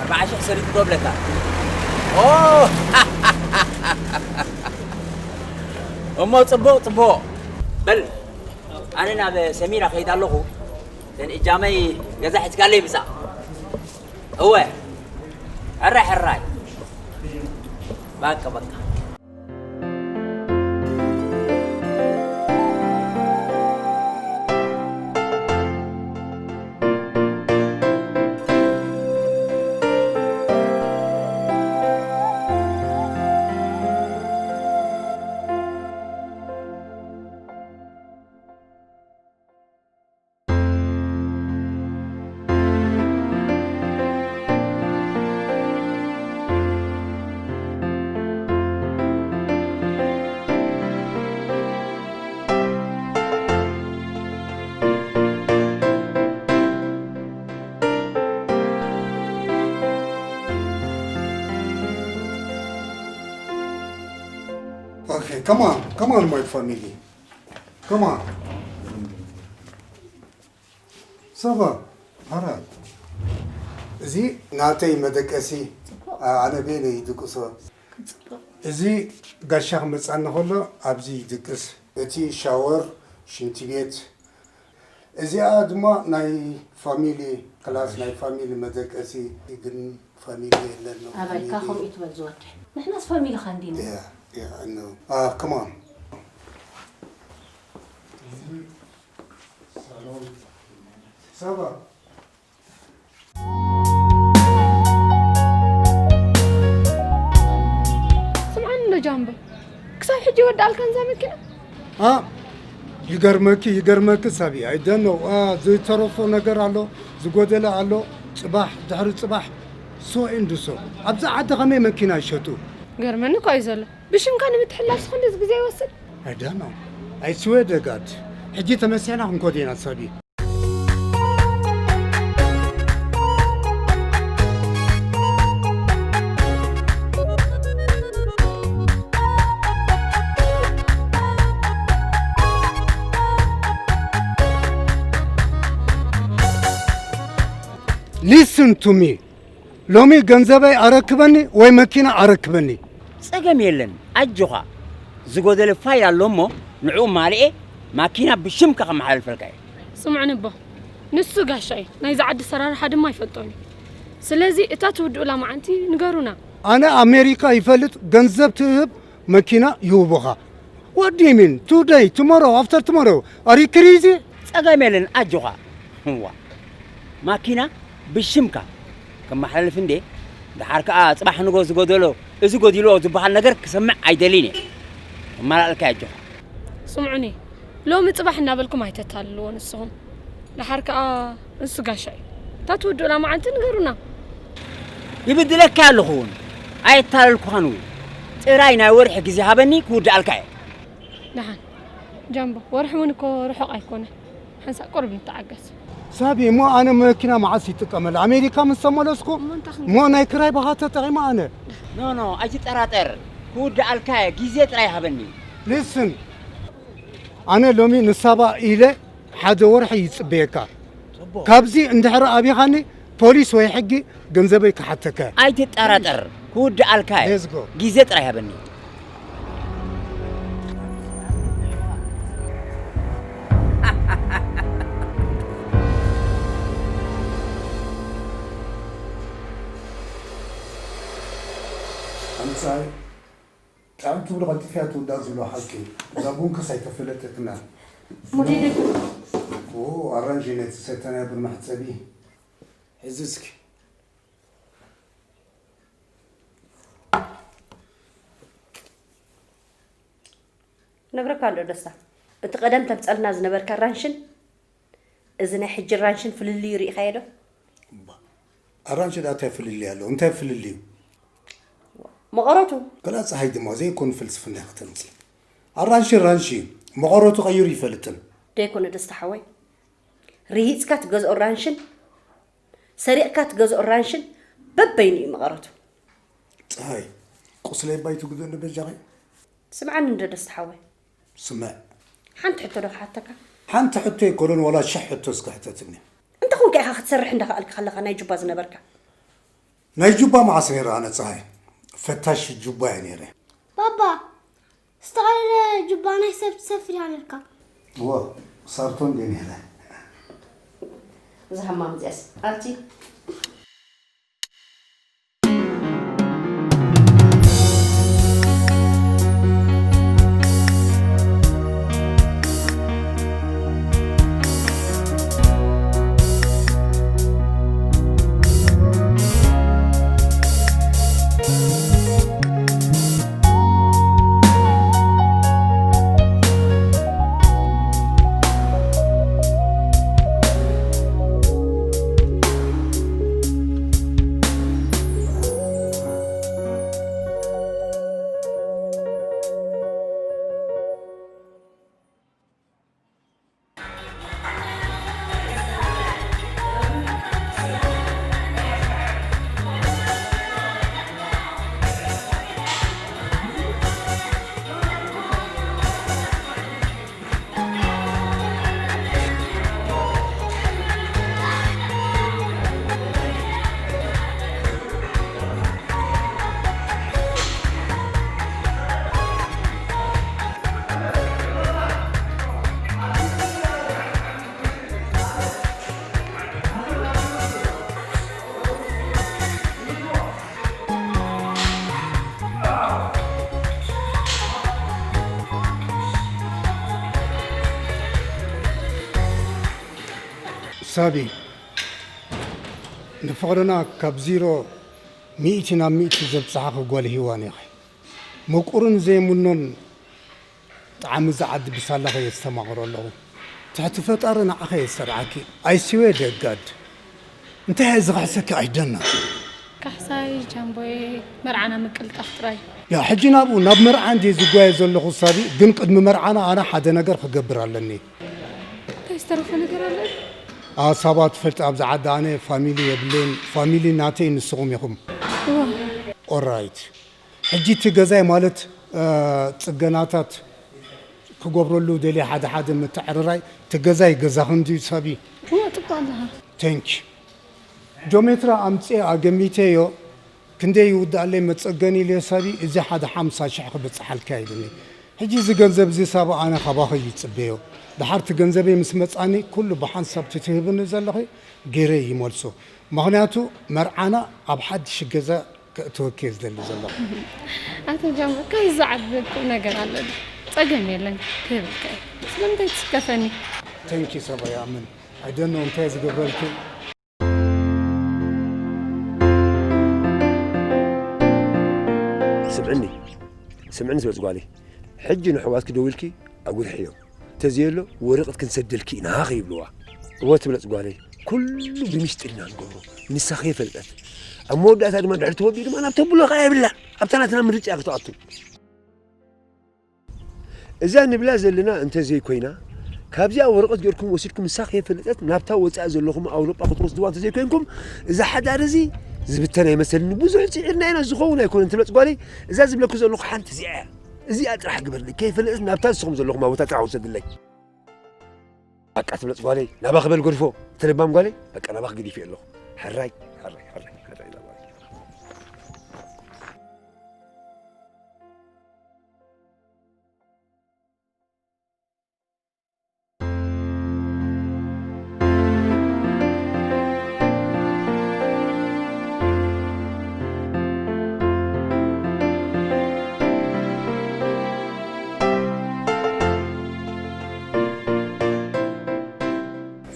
ኣርባዓ ሽሕ ሰሊጥቶ ብለካ። ኦ፣ እሞ ጽቡቕ ጽቡቕ። በል፣ ኣነ ናብ ሰሚራ ከይድ ኣለኹ። እተን እጃመይ ገዛ ሒዝካለይ ምጻእ። እወ፣ ሕራይ ሕራይ። በቃ በቃ። Okay, come on, come on, my family. Come on. ሰባ፣ ሓራ። እዚ ናተይ መደቀሲ፣ ኣ- ኣነ ቤለ ይድቅሶ። እዚ ጋሻ ክመጻኒ ከሎ ኣብዚ ይድቅስ። እቲ ሻወር፣ ሽንቲ ቤት። እዚኣ ድማ ናይ ፋሚሊ ክላስ፣ ናይ ፋሚሊ መደቀሲ። ግን ፋሚሊ የለን። ኣባይካ ከምኡ ይትበል ዝወደይ። ንሕናስ ፋሚልኻ እንዲና። ያ፣ ያ፣ no. Uh, come on. ሰባ። ስምዓኒ እንዶ ጃምቦ፣ ክሳብ ሕጂ ይወድኣልካ እዛ መኪና? ኣ ይገርመኪ፣ ይገርመኪ ሳቢ፣ I don't know. ኣ፣ ዝተረፎ ነገር ኣሎ፣ ዝጎደለ ኣሎ። ጽባሕ ድሕሪ ጽባሕ፣ so and so። ኣብዚ ዓዲ ከመይ መኪና ይሸጡ? ገርመኒ እኮ እዩ ዘሎ። ብሽምካ ንምትሕልላፍስ ክንድዚ ግዜ ይወስድ? I don't know. I swear to God. ሕጂ ተመሲሕና ክንኮድ ኢና ሳቢ። Listen to me. ሎሚ ገንዘበይ ኣረክበኒ ወይ መኪና ኣረክበኒ። ጸገም የለን ኣጆኻ። ዝጎደለ ፋይል ኣሎ እሞ ንዕኡ ማልኤ ማኪና ብሽምካ ከመሓላልፈልካ እየ። ስምዑኒ ኣቦ፣ ንሱ ጋሻ እዩ፣ ናይዚ ዓዲ ኣሰራርሓ ድማ ይፈልጦን እዩ። ስለዚ እታ ትውድኡላ መዓልቲ ንገሩና። ኣነ ኣሜሪካ ይፈልጥ ገንዘብ ትህብ መኪና ይህቡኻ። What do you mean? Today, tomorrow, after tomorrow? Are you crazy? ጸገም የለን ኣጆኻ። እዋ ማኪና ብሽምካ ከመሓላልፍ እንዴ፣ ደሓር ከኣ ጽባሕ ንጎ ዝጎደሎ እዚ ጎዲልዎ ዝበሃል ነገር ክሰምዕ ኣይደልን እየ። ከመላእልካ ኣጆኻ። ስምዑኒ፣ ሎሚ ጽባሕ እናበልኩም ኣይተታልልዎ ንስኹም። ደሓር ከኣ ንሱ ጋሻ እዩ። እታ ትውድኡላ መዓልቲ ንገሩና። ይብድለካ ኣለኹ እውን ኣየታለልኩኻን እውን። ጥራይ ናይ ወርሒ ግዜ ሃበኒ ክውድኣልካ እየ። ደሓን ጃምቦ፣ ወርሒ እውን እኮ ርሑቕ ኣይኮነን። ሓንሳእ ቁሩብ ንተዓገስ። ሳቢ፣ እሞ ኣነ መኪና መዓስ ይጥቀመላ? ኣሜሪካ ምስ ተመለስኩ እሞ እንታይ ክንገብር? እሞ ናይ ክራይ ባኻ ተጠቒመ ኣነ። ኖ ኖ፣ ኣይትጠራጠር። ክውድኣልካ እየ፣ ግዜ ጥራይ ሃበኒ። Listen፣ ኣነ ሎሚ ንሳባ ኢለ ሓደ ወርሒ ይጽበየካ። ካብዚ እንድሕር ኣብኻኒ ፖሊስ ወይ ሕጊ ገንዘበይ ክሓተካ። ኣይትጠራጠር ክውድኣልካ እየ። Let's go። ግዜ ጥራይ ሃበኒ። ኣምጻይ። ጣዕም ትብሉ ቀልጢፍያ ትውዳእ ዝብሎ ሓቂ እዩ። እዛ ቡን ከስ ኣይተፈለጠትና። ሙዲዲ። ኦ ኣራንጂ ነቲ ሰተናያ ቡን መሕጸቢ። ሕዚ እስኪ። ነግረካ ኣሎ ደስታ። እቲ ቀደም ተምጸልና ዝነበርካ ራንሽን እዚ ናይ ሕጂ ራንሽን ፍልልዩ ርኢኻዮ ዶ? እባ ኣራንሺ ዳኣ እንታይ ፍልልይ ኣለዎ እንታይ ፍልልዩ? መቐረቱ። ከላ ፀሃይ ድማ ዘይኮኑ ፍልስፍና ኢኺ ተምፅኢ። ኣራንሺ ራንሺ እዩ መቐረቱ ቀይሩ ይፈልጥን። ደይኮነ ደስታ ሓወይ ርሂፅካ ትገዝኦ ራንሽን ሰሪቕካ ትገዝኦ ራንሽን በበይኑ እዩ መቐረቱ። ፀሃይ ቁስለይ ባይቱ ግደሉ በጃኺ። ስምዓኒ እንዶ ደስታ ሓወይ። ስምዕ። ሓንቲ ሕቶ ዶ ክሓተካ? ሓንቲ ሕቶ ኣይኮነን፣ ዋላ ሽሕ ሕቶ እስኪ ሕተትኒ። እንተኾንካ ኢኻ ክትሰርሕ እንዳኸኣልካ ከለኻ ናይ ጁባ ዝነበርካ? ናይ ጁባ መዓስ ነይረ ኣነ ጸሃይ? ፈታሽ ጁባ እየ ነይረ። ባባ፣ ዝተቐደደ ጁባ ናይ ሰብ ትሰፍር ኢኻ ነርካ። እወ፣ ሳርቶን ድየ ነይረ። እዛ ሃማም እዚኣስ ኣብቲ ሳቢ፣ ንፍቕርና ካብ ዜሮ ሚእቲ ናብ ሚእቲ ዘብጽሓኺ ጓል ሂዋን ኢኺ። ምቁርን ዘይምኖን ጣዕሚ እዛ ዓዲ ብሳላኺ እየ ዝተማቕሮ ኣለኹ። ትሕቲ ፈጣሪ ንዓኺ እየ ዝሰርዓኪ። I swear to God። እንታይ እየ ዝኽሕሰኪ ኣይደና። ካሕሳይ ጃምቦይ፣ መርዓና ምቅልጣፍ ጥራይ። ያ፣ ሕጂ ናብኡ፣ ናብ መርዓ እንድየ ዝጓየ ዘለኹ ሳቢ፣ ግን ቅድሚ መርዓና ኣነ ሓደ ነገር ክገብር ኣለኒ። እንታይ ዝተረፈ ነገር ኣሎ? ኣ፣ ሳባ ትፈልጥ፣ ኣብዚ ዓዲ ኣነ ፋሚሊ የብለይን። ፋሚሊ ናተይ ንስኹም ኢኹም። እዋ። ኦራይት። ሕጂ እቲ ገዛይ ማለት፣ እ፣ ጽገናታት ክገብረሉ ደልየ ሓደ ሓደ ምትዕርራይ፣ እቲ ገዛይ ገዛኽን ድዩ ሳቢ? እዋ፣ ጽቡቕ ኣለኻ። ቴንክ ዩ። ጆሜትራ ኣምጽኤ ኣገሚተዮ፣ ክንደይ ይውድኣለይ መጸገኒ ኢለ ሳቢ፣ እዚ ሓደ ሓምሳ ሽሕ ክብጽሓልካ ኢሉኒ። ሕጂ እዚ ገንዘብ እዚ ሳቢ ኣነ ካባኺ ይጽበዮ። ድሓር እቲ ገንዘበይ ምስ መጻኒ፣ ኩሉ ብሓንሳብ እቲ ትህብኒ ዘለኺ ገይረ ይመልሶ። ምኽንያቱ መርዓና ኣብ ሓድሽ ገዛ ከእትወኪ እየ ዝደሊ ዘለኹ። ኣቶ ጃምቦ፣ ካብዚ ዝዓቢ ቁም ነገር ኣሎ ድዩ? ጸገም የለን፣ ክህበካ እየ። ስለምንታይ ትስከፈኒ? ቴንክ ዩ ሳባ፣ ይኣምን። I don't know እንታይ ዝገብረልኪ። ስምዕኒ፣ ስምዕኒ ዝበጽ ጓለይ፣ ሕጂ ንሕዋትኪ ደዊልኪ ኣጉርሕዮም። ተዘየሎ ወረቐት ክንሰደልኪ ኢና ከይብልዋ። እወ ትብለጽ ጓለይ፣ ኩሉ ብሚስጢር ኢና ንገብሮ። ንሳ ከይፈልጠት። ኣብ መወዳእታ ድማ ድሕሪ ተወዲኡ ድማ ናብ ተብሎ ከኣ የብላን። ኣብታ ናትና ምርጫ እያ ክትኣቱ። እዛ ንብላ ዘለና እንተ ዘይኮይና፣ ካብዚኣ ወረቐት ጌርኩም ወሲድኩም ንሳ ከይፈለጠት ናብታ ወጻኢ ዘለኹም ኣውሮጳ ክትወስድዋ እንተ ዘይኮይንኩም፣ እዛ ሓዳር እዚ ዝብተን ኣይመሰልን። ብዙሕ ጽዒርና ኢና፣ ዝኸውን ኣይኮነን ትብለጽ ጓለይ። እዛ ዝብለኪ ዘለኹ ሓንቲ እዚኣ እያ። እዚኣ ጥራሕ ግበርለይ፣ ከይፈለጠት ናብታ ንስኹም ዘለኹም ቦታ ጥራሕ ውሰድለይ። በቃ ትብለጽ ጓለይ፣ ናባኺ በል ገድፎ፣ ተለባም ጓለይ፣ በቃ ናባኺ ገዲፈ ኣለኹ። ሕራይ፣ ሕራይ፣ ሕራይ፣ ሕራይ እዛ ጓለይ።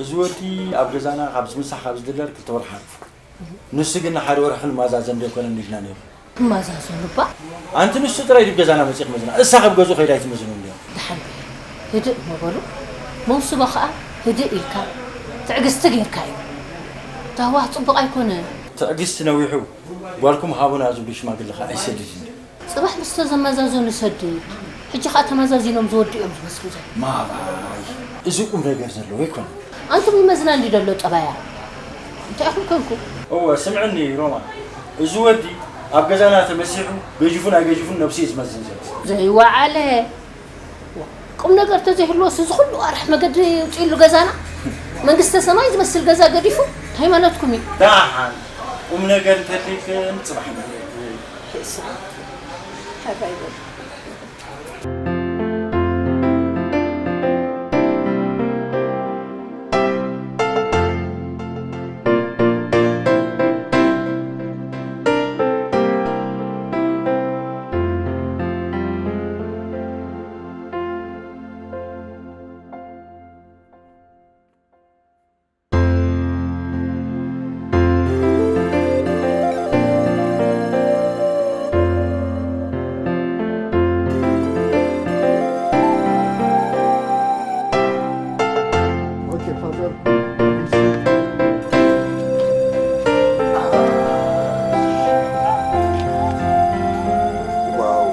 እዚ ወዲ ኣብ ገዛና ካብ ዝምሳሕ ካብ ዝድለር ክልተ ወርሒ ሓሊፉ። ንሱ ግን ንሓደ ወርሒ ክንመዛዘን ዶ ኣይኮነን ኢልና ነይሩ። ክመዛዘኑ እባ? ኣንቲ ንሱ ጥራይ ድዩ ገዛና መጺእ ክመዝና? እሳ ካብ ገዝኡ ከይዳ ኣይትመዝኖ እንድያ። ደሓን በል። ህድእ እሞ በሉ። መውስቦ ኸኣ ህድእ ኢልካ ትዕግስቲ ጌርካ እዩ። ታህዋኽ ጽቡቕ ኣይኮነን። ትዕግስቲ ነዊሑ። ጓልኩም ሃቡና ዝብሉ ሽማግለ ኸኣ ኣይሰድድን ድዩ? ጽባሕ ምስ ተዘመዛዘኑ ሰድድ። ሕጂ ኸኣ ተመዛዚኖም ዝወዱ እዮም ዝመስሉ ዘለዉ። ማባይ፣ እዚ ቁም ነገር ዘለዎ ኣይኮነን። ኣንቱም ይመዝና እንዲ ደሎ ጠባያ። እንታይ ኢኹም ኮንኩም? እወ፣ ስምዕኒ ሮማ፣ እዚ ወዲ ኣብ ገዛና ተመሲሑ ገጅፉን ኣይገጅፉን ነብሱ እዩ ዝመዝን ዘሎ። ዘይወዓለ። ዋ፣ ቁም ነገር ተዘይህልዎስ እዚ ኩሉ ኣርሕ መገዲ ውፅኢሉ ገዛና? መንግስተ ሰማይ ዝመስል ገዛ ገዲፉ ሃይማኖትኩም እዩ። ደሓን ቁም ነገር እንተልይክ ንፅባሕ ንርኢ። ሕራይ በሉ። Okay, Father, please. Wow.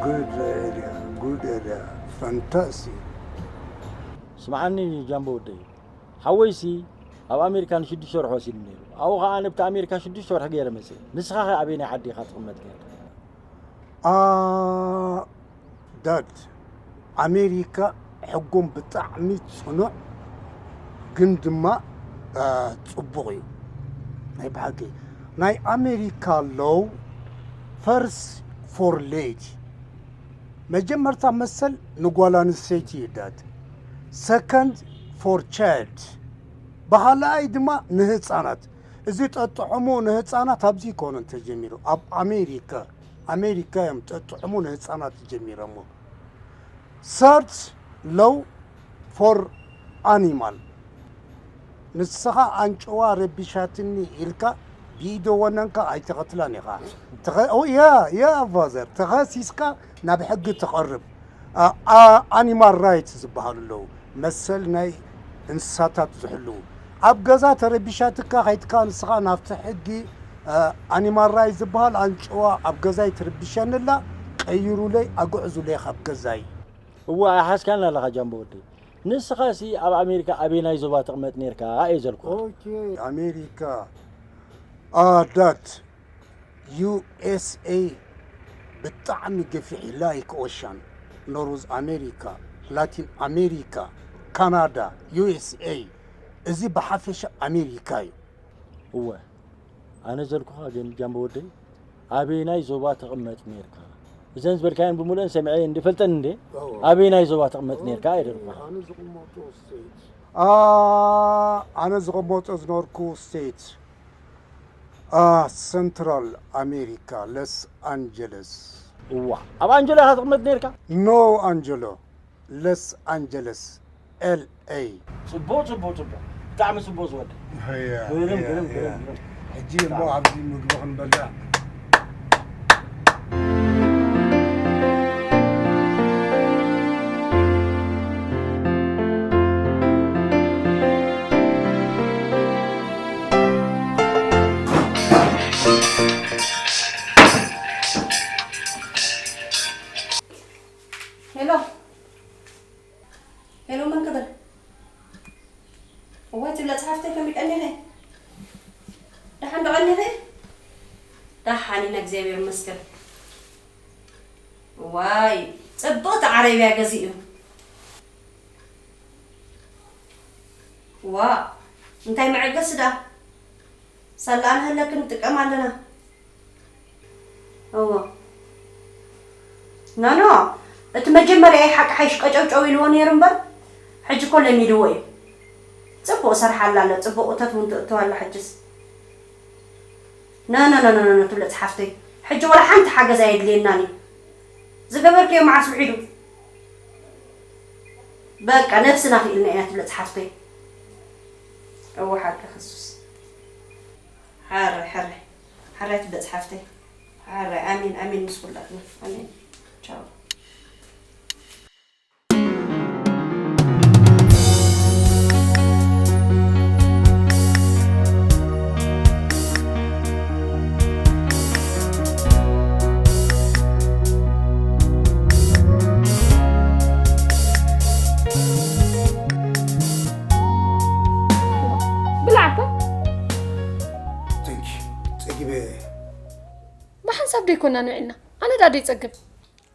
Good area, good area. Fantastic. ስምዓኒ ጃምቦ ወደይ፣ ሓወይሲ ኣብ ኣሜሪካ ንሽዱሽተ ወርሒ ወሲዱ ነይሩ። ኣብኡ ኸዓ ኣነ ብቲ ኣሜሪካ ሽዱሽተ ወርሒ ገይረ መፅእ። ንስኻ ኸ ኣበየናይ ዓዲ ኢኻ ትቕመጥ ነይርካ? ኣ፣ ዳድ፣ ኣሜሪካ ሕጎም ብጣዕሚ ፅኑዕ፣ ግን ድማ፣ ኣ፣ ፅቡቕ እዩ። ናይ ብሓቂ ናይ ኣሜሪካ ሎው ፈርስ ፎር ሌዲ፣ መጀመርታ መሰል ንጓል ኣንስተይቲ እዩ ዳድ፣ ሰከንድ ፎር ቻይልድ፣ ብኻልኣይ ድማ ንህፃናት። እዚ ጠጥዕሙ ንህፃናት ኣብዚ ኣይኮነን ተጀሚሩ፣ ኣብ ኣሜሪካ፣ ኣሜሪካ እዮም ጠጥዕሙ ንህፃናት ጀሚሮሞ። ሰርድ ሎው ፎር ኣኒማል። ንስኻ ኣንጭዋ ረቢሻትኒ ኢልካ ብኢዶ ወነንካ ኣይትቐትላን ኢኻ። ተኸ-፣ ኦ፣ ያ፣ ያ ፋዘር፣ ተኸሲስካ ናብ ሕጊ ትቐርብ። ኣ-፣ ኣ-፣ ኣኒማል ራይትስ ዝበሃሉ ኣለዉ፣ መሰል ናይ እንስሳታት ዝሕልዉ። ኣብ ገዛ ተረቢሻትካ ከይትካ ንስኻ ናብቲ ሕጊ፣ ኣ፣ ኣኒማል ራይትስ ዝበሃል ኣንጭዋ ኣብ ገዛይ ትርብሸኒ ኣላ፣ ቀይሩለይ፣ ኣግዕዙለይ ካብ ገዛይ። እወ፣ ኣይሓዝካን ኣለኻ ጃምቦ ወደይ። ንስኻሲ ኣብ ኣሜሪካ ኣበየናይ ዞባ ትቕመጥ ነይርካ እየ ዘልኩኻ። ኦኬ፣ ኣሜሪካ፣ ኣ፣ ዳድ፣ ዩ ኤስ ኤ ብጣዕሚ ገፊሕ፣ ላይክ ኦሻን፣ ኖርዝ ኣሜሪካ፣ ላቲን ኣሜሪካ፣ ካናዳ፣ ዩ ኤስ ኤ፣ እዚ ብሓፈሻ ኣሜሪካ እዩ። እወ፣ ኣነ ዘልኩኻ ግን ጃምቦ ወደይ፣ ኣበየናይ ዞባ ትቕመጥ ነይርካ? እዘን ዝበልካየን ብምሉአን ሰሚዐ እንዲ ፈልጠን እንዴ? እወ። ኣበየናይ ዞባ ትቕመጥ ነይርካ እየ ዘልኩኻ። ኣነ ዝቕመጦ ስቴት። ኣ፣ ኣነ ዝቕመጦ ዝነበርኩ ስቴት፣ ኣ፣ ሰንትራል ኣሜሪካ፣ ሎስ ኣንጀለስ። እዋ፣ ኣብ ኣንጀሎ ኢኻ ትቕመጥ ነይርካ? ኖ ኣንጀሎ፣ ሎስ ኣንጀለስ፣ ኤል ኤ። ጽቡቕ፣ ጽቡቕ፣ ጽቡቕ። ብጣዕሚ ጽቡቕ ዝወደ። እያ፣ ግርም፣ እያ፣ ግርም፣ እያ። ግርም፣ ግርም። ሕጂ እሞ ኣብዚ ምግቢ ክንበልዕ። ሄሎ። ሄሎ፣ መን ክብል? እዋይ፣ ትብለ ጸሓፍተይ ከመይ ቀኒኺ? ደሓን ዶ ቀኒኺ? ደሓን ኢና፣ እግዚኣብሔር ይመስገን። ዋይ፣ ጽብቕቲ ዓረብያ ገዚኡ። ዋ፣ እንታይ መዐገሲ ደኣ። ሳላ ንህለክ ንጥቀም ኣለና። እዎ። ኖ፣ ኖ፣ እቲ መጀመርያ ሓቂ ሓይሽ ቀጨውጨው ኢልዎ ነይሩ እምበር፣ ሕጂ እኮ ለሚድዎ እዩ። ጽቡቕ ሰርሓላ ኣሎ፣ ጽቡቕ እቶት እውን ትእትው ኣላ ሕጅስ። ኖ፣ ኖ፣ ኖ፣ ኖ፣ ኖ፣ ኖ፣ ትብለ ጸሓፍተይ። ሕጂ ወላ ሓንቲ ሓገዝ ኣየድልየናን እዩ። ዝገበርክዮ መዓስ ውሒዱ? በቃ ነብስና ክኢልና ኢና ትብለ ጸሓፍተይ። እወ ሓቂ ከሱስ። ሓራይ፣ ሓራይ። ሓራይ ትብለ ጸሓፍተይ። ሓራይ፣ ኣሜን፣ ኣሜን ምስ ኩላትና። ኣሜን። ቻው። ብላዕካ። Thank you። ጸጊበ። ብሓንሳብ ደይኮና ንውዒልና። ኣነ ዳ ደይጸግብ።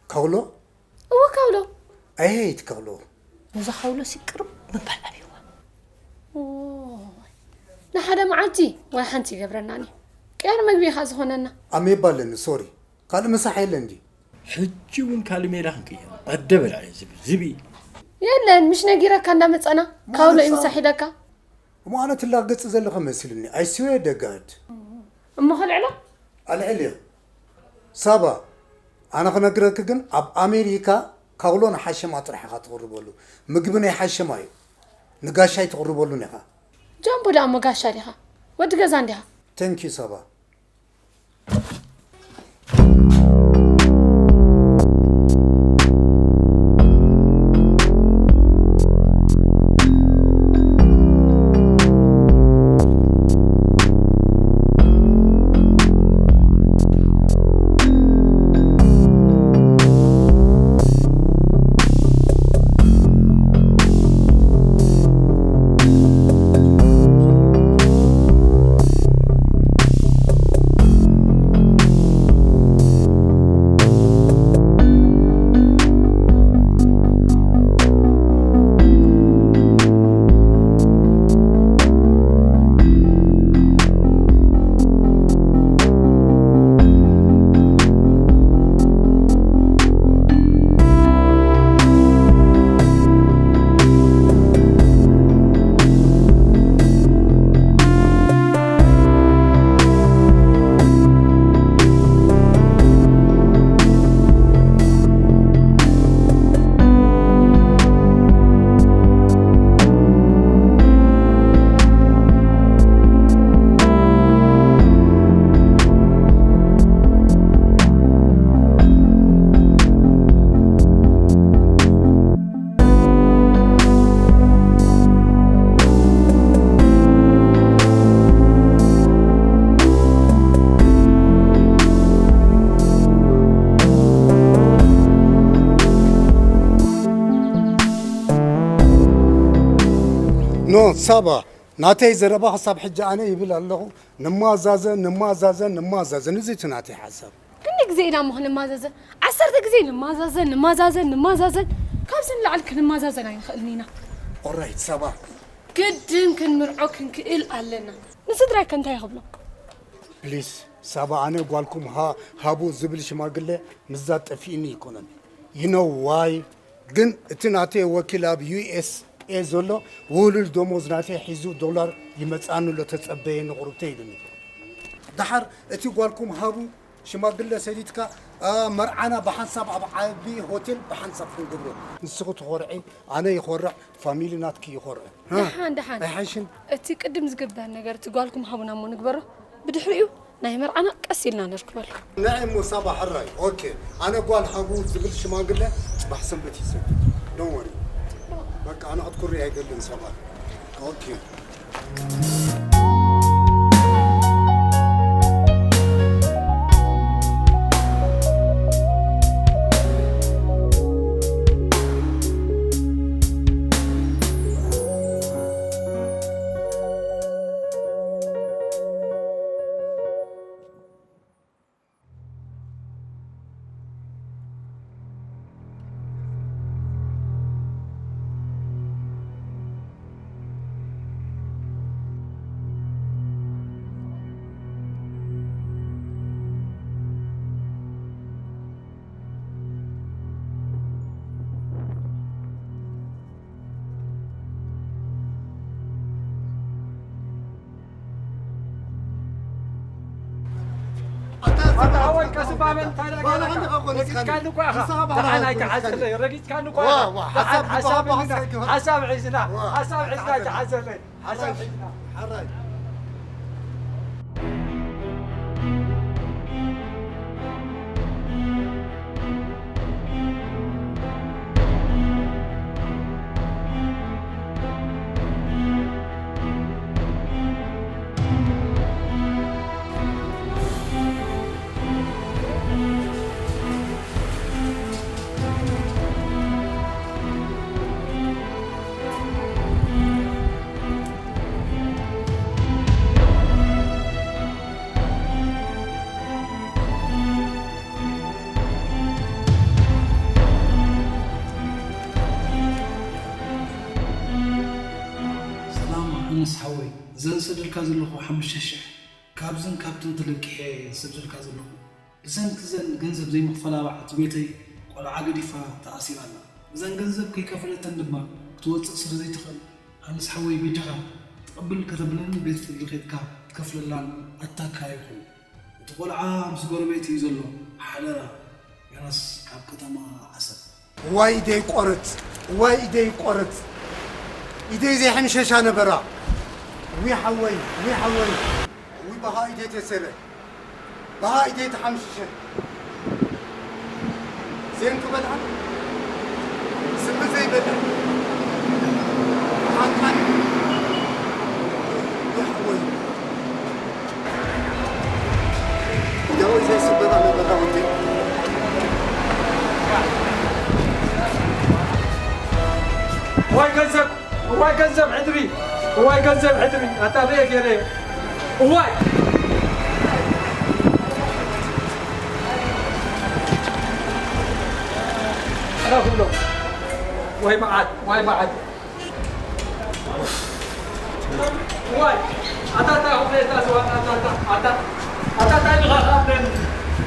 ካውሎ? እወ ካውሎ። I hate ካውሎ። ነዛ ካውሎ ሲቅርብ ምባል ኣብይዋ። ንሓደ መዓልቲ ወይ ሓንቲ ይገብረናኒ ቅያር መግቢ ኢኻ ዝኾነና። ኣሜባ ኣለኒ። ሶሪ፣ ካልእ ምሳሕ የለን ድዩ? ሕጂ እውን ካልእ ሜላ ክንቅየር። ኣደ በላዒ ዝብል ዝብኢ። የለን፣ ምሽ ነጊረካ እንዳመጸና ካውሎ እዩ ምሳሕ ኢለካ። እሞ ኣነ ትላገጺ ዘለኺ መሲሉኒ። I swear to God። እሞ ከልዕሎ? ኣልዕልዮ። ሳባ፣ ኣነ ክነግረኪ ግን ኣብ ኣሜሪካ ካውሎ ንሓሸማ ጥራሕ ኢኻ ትቕርበሉ። ምግቢ ናይ ሓሸማ እዩ። ንጋሻ ኣይትቕርበሉን ኢኻ። ጃምቦ ደኣ እሞ ጋሻ ዲኻ? ወዲ ገዛ እንዲኻ። Thank you ሳባ። ኖ ሳባ፣ ናተይ ዘረባ ክሳብ ሕጂ ኣነ ይብል ኣለኹ። ንማዛዘን ንማዛዘን ንማዛዘን፣ እዚ እቲ ናተይ ሓሳብ። ክንደይ ግዜ ኢና እሞ ክንማዛዘን? ዓሰርተ ግዜ ንማዛዘን ንማዛዘን ንማዛዘን፣ ካብዚ ንላዕሊ ክንማዛዘን ኣይንኽእልን ኢና። ኦራይት ሳባ። ግድን ክንምርዖ ክንክእል ኣለና። ንስድራይ ከ እንታይ ክብሎ? ፕሊስ ሳባ፣ ኣነ ጓልኩም ሃ- ሃቡ ዝብል ሽማግለ ምስዛ ጠፊእኒ ኣይኮነን። You know why? ግን እቲ ናተይ ወኪል ኣብ ዩ ኤስ ኤ ዘሎ ውህሉል ደሞዝ ናተይ ሒዙ ዶላር ይመጽኣኒ ኣሎ ተጸበየኒ ቁሩብተይ ኢሉኒ። ደሓር እቲ ጓልኩም ሃቡ ሽማግለ ሰዲድካ ኣ፣ መርዓና ብሓንሳብ ኣብ ዓቢ ሆቴል ብሓንሳብ ክንገብሮ። ንስኺ ትኾርዒ፣ ኣነ ይኾርዕ፣ ፋሚሊ ናትኪ ይኾርዕ። ደሓን ደሓን። ኣይሓይሽን? እቲ ቅድም ዝግበር ነገር እቲ ጓልኩም ሃቡና እሞ ንግበሮ። ብድሕሪኡ ናይ መርዓና ቀስ ኢልና ነርክበሉ። ንዒ እሞ ሳባ ሕራይ። ኦኬ። ኣነ ጓል ሓጉ ዝብል ሽማግለ ጽባሕ ሰንበት ይሰግድ። Don't worry። በቃ ኣነ ክትኩሪ ኣይደልን ሳባ። ኦኬ። ኣታ ሓወይ ቀስባበል እንታይ ደኣ ገይረካ? ረጊጽካኒ እኮ ኢኻ። ደሓን ኣይትሓዘለይ። ረጊጽካኒ እኮ ኢኻ። ደሓን ሓሳብ ሒዝና፣ ሓሳብ ሒዝና ኣይትሓዘለይ። ሓሳብ ሒዝና። እዘን ዝሰደልካ ዘለኹ ሓሙሽተ ሽሕ ካብዝን ካብትን ተለቂሐ ዝሰደልካ ዘለኹ። ብሰንኪ እዘን ገንዘብ ዘይምኽፈላ በዓልቲ ቤተይ ቆልዓ ገዲፋ ተኣሲራ ኣላ። እዘን ገንዘብ ከይከፈለተን ድማ ክትወፅእ ስለ ዘይትኽእል፣ ኣነስ ሓወይ በጃኻ ትቕብል ከተብለኒ ቤት ፍርዲ ኬድካ ትከፍለላን ኣታካ ይኹን። እቲ ቆልዓ ምስ ጎረቤት እዩ ዘሎ። ሓደራ፣ ገናስ ካብ ከተማ ዓሰብ። ዋይ ኢደይ ቆርጽ፣ ዋይ ኢደይ ቆርጽ። ኢደይ ዘይሐምሸሻ ነበራ። ዊ ሓወይ፣ ዊ ሓወይ። ዊ በኻ ኢደይ ተሰረ። በኻ ኢደይ ተሓምሽሸ። ዜን ክበልዓ ስሚ ዘይበልዕ ሓንካን ዊ ሓወይ። እዋይ ገንዘብ፣ እዋይ ገንዘብ ሕድሪ፣ እዋይ ገንዘብ ሕድሪ ኣጣብየ ገይረ እዋይ። ኣላ ኩሎ ወይ መዓት፣ ወይ መዓት። ዋይ ኣታ እንታይ ኹም ነታ ዝዋና ኣታ ኣታ ኣታ ኣታ እንታይ ኢኻ ካብተን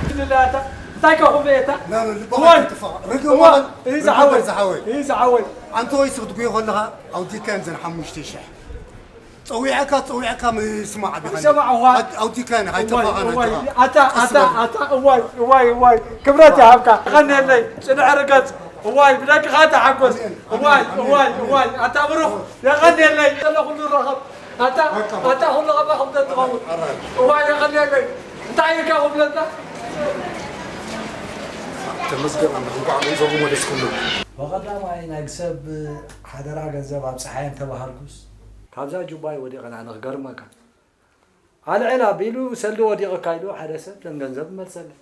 ትልላ ኣታ እንታይ ከኹም ነታ። ና ልቦኻ ዋይ ይጥፋ። ርግእ እዋ በል። እዚ ርግእ ዝሓወይ በል ዝሓወይ። እዚ ዝሓወይ። ኣንተ ወይ ስኽትጉዮ ከለኻ ኣውዲካን ዘን ሓሙሽተ ሽሕ ጸዊዕካ ጸዊዕካ ምስማዕ ቢኻ። ሰማዕ እዋ። ኣውዲካን እዋይ ኣይተፋኻ እዋይ ነታ። ኣታ ኣታ ኣታ እዋይ እዋይ እዋይ ክብረት ይሃብካ። ቀንየለይ ጽንዕ ርገጽ። እዋይ ብደቅኻ ተሓጎስ። እዋይ እዋይ እዋይ ኣታ ብሩኽ የቐንየለይ። ዘሎ ኩሉ ረኸብ ኣታ ኣታ ኩሉ ኸባ ኹም ተትኸውን። እዋይ የቐንየለይ። እንታይ ኢልካ ኹም ነታ። ተመስገን ኣምላኽ እንኳዕ ገንዘቡ መለስኩሉ። ብቐዳማይ ናይ ሰብ ሓደራ ገንዘብ ኣብ ጸሓይ እንተባሃልኩስ ካብዛ ጁባይ ወዲቐ ንዓነ ክገርመካ። ኣልዕል ኣቢሉ ሰልዲ ወዲቑካ ኢሉ ሓደ ሰብ ተን ገንዘብ መልሰለይ።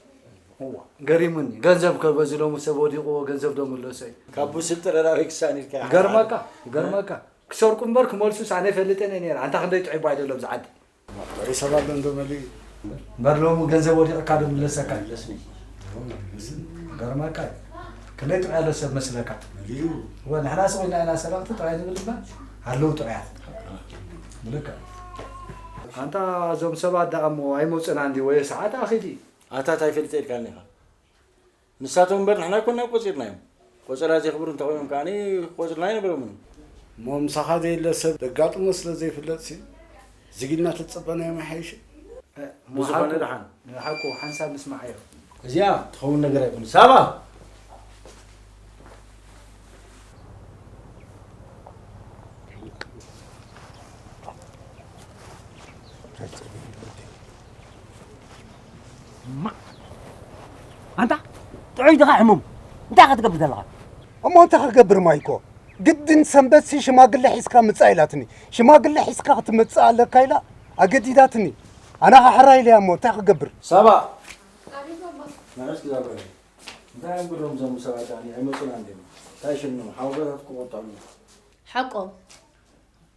እዋ ገሪሙኒ። ገንዘብ ከ በዚ ሎሚ ሰብ ወዲቑዎ ገንዘብ ዶ ምለሶ እዩ? ካብ ብስል ጥረ ናበይ ክሳን ኢልካ ኢኻ? ገርመካ ገርመካ። ክሰርቁ እምበር ክመልሱስ ኣነ ይፈልጥን እየ ነይረ። ኣንታ ክንደይ ጥዑይ ጓይ ደሎ ኣብዚ ዓዲ። ጥዑይ ሰብ ኣሎ እንዶ መሊኡ። እምበር ሎሚ ገንዘብ ወዲቕካ ዶ ምለሰካ? መለስኒ። ገርመካ እዩ። ክንደይ ጥዑይ ኣሎ ሰብ መስለካ? መሊኡ። እወ ንሕና ስቕ ኢልና ኢና ሰረቕቲ ጥራይ ንብል እምበር ኣለዉ ጥዑያት። ብልክዕ። ኣንታ እዞም ሰባት ደኣ እሞ ኣይመጹን ኣንዲ ወየ ሰዓት ኣኺዲ። ኣታ ታይ ፈልጠ ኢልካኒ ኢኻ። ንሳቶም እምበር ንሕና ኣይኮንና ቆጺርናዮም። ቆጸራ ዘኽብሩ እንተኾይኖም ከኣ ቆጺርና ኣይነበሮምን። እሞ ምሳኻ ዘየለ ሰብ ዘጋጥሞ ስለ ዘይፍለጥ ሲ ዝጊና ተጸበናዮም ኣይሓይሽን? እ፣ ብዝኾነ ሓቁ፣ ደሓን። ሓቁ ሓንሳብ ንስማዓዮ። እዚኣ ትኸውን ነገር ኣይኮነን። ሳባ! እማ! ኣንታ ጥዑይ ድኻ ሕሙም? እንታይ ኢኻ ትገብር ዘለኻ? እሞ እንታይ ክገብር ማይኮ? ግድን ሰንበት ሲ ሽማግለ ሒዝካ ምጻእ ኢላትኒ። ሽማግለ ሒዝካ ክትመጽእ ኣለካ ኢላ ኣገዲዳትኒ። ኣነ ኸዓ ሕራይ ኢለያ እሞ እንታይ ክገብር? ሳባ! ኣቤት ባባ። ንዑ እስኪ እዛ ብዕራይ። እንታይ እዮም ጉዶም እዞም ሰባት ደኣኒ ኣይመጹን እንድዮም። እንታይ ሽኖም ሓውቦታት ክቑጠዑ። ሓቆም።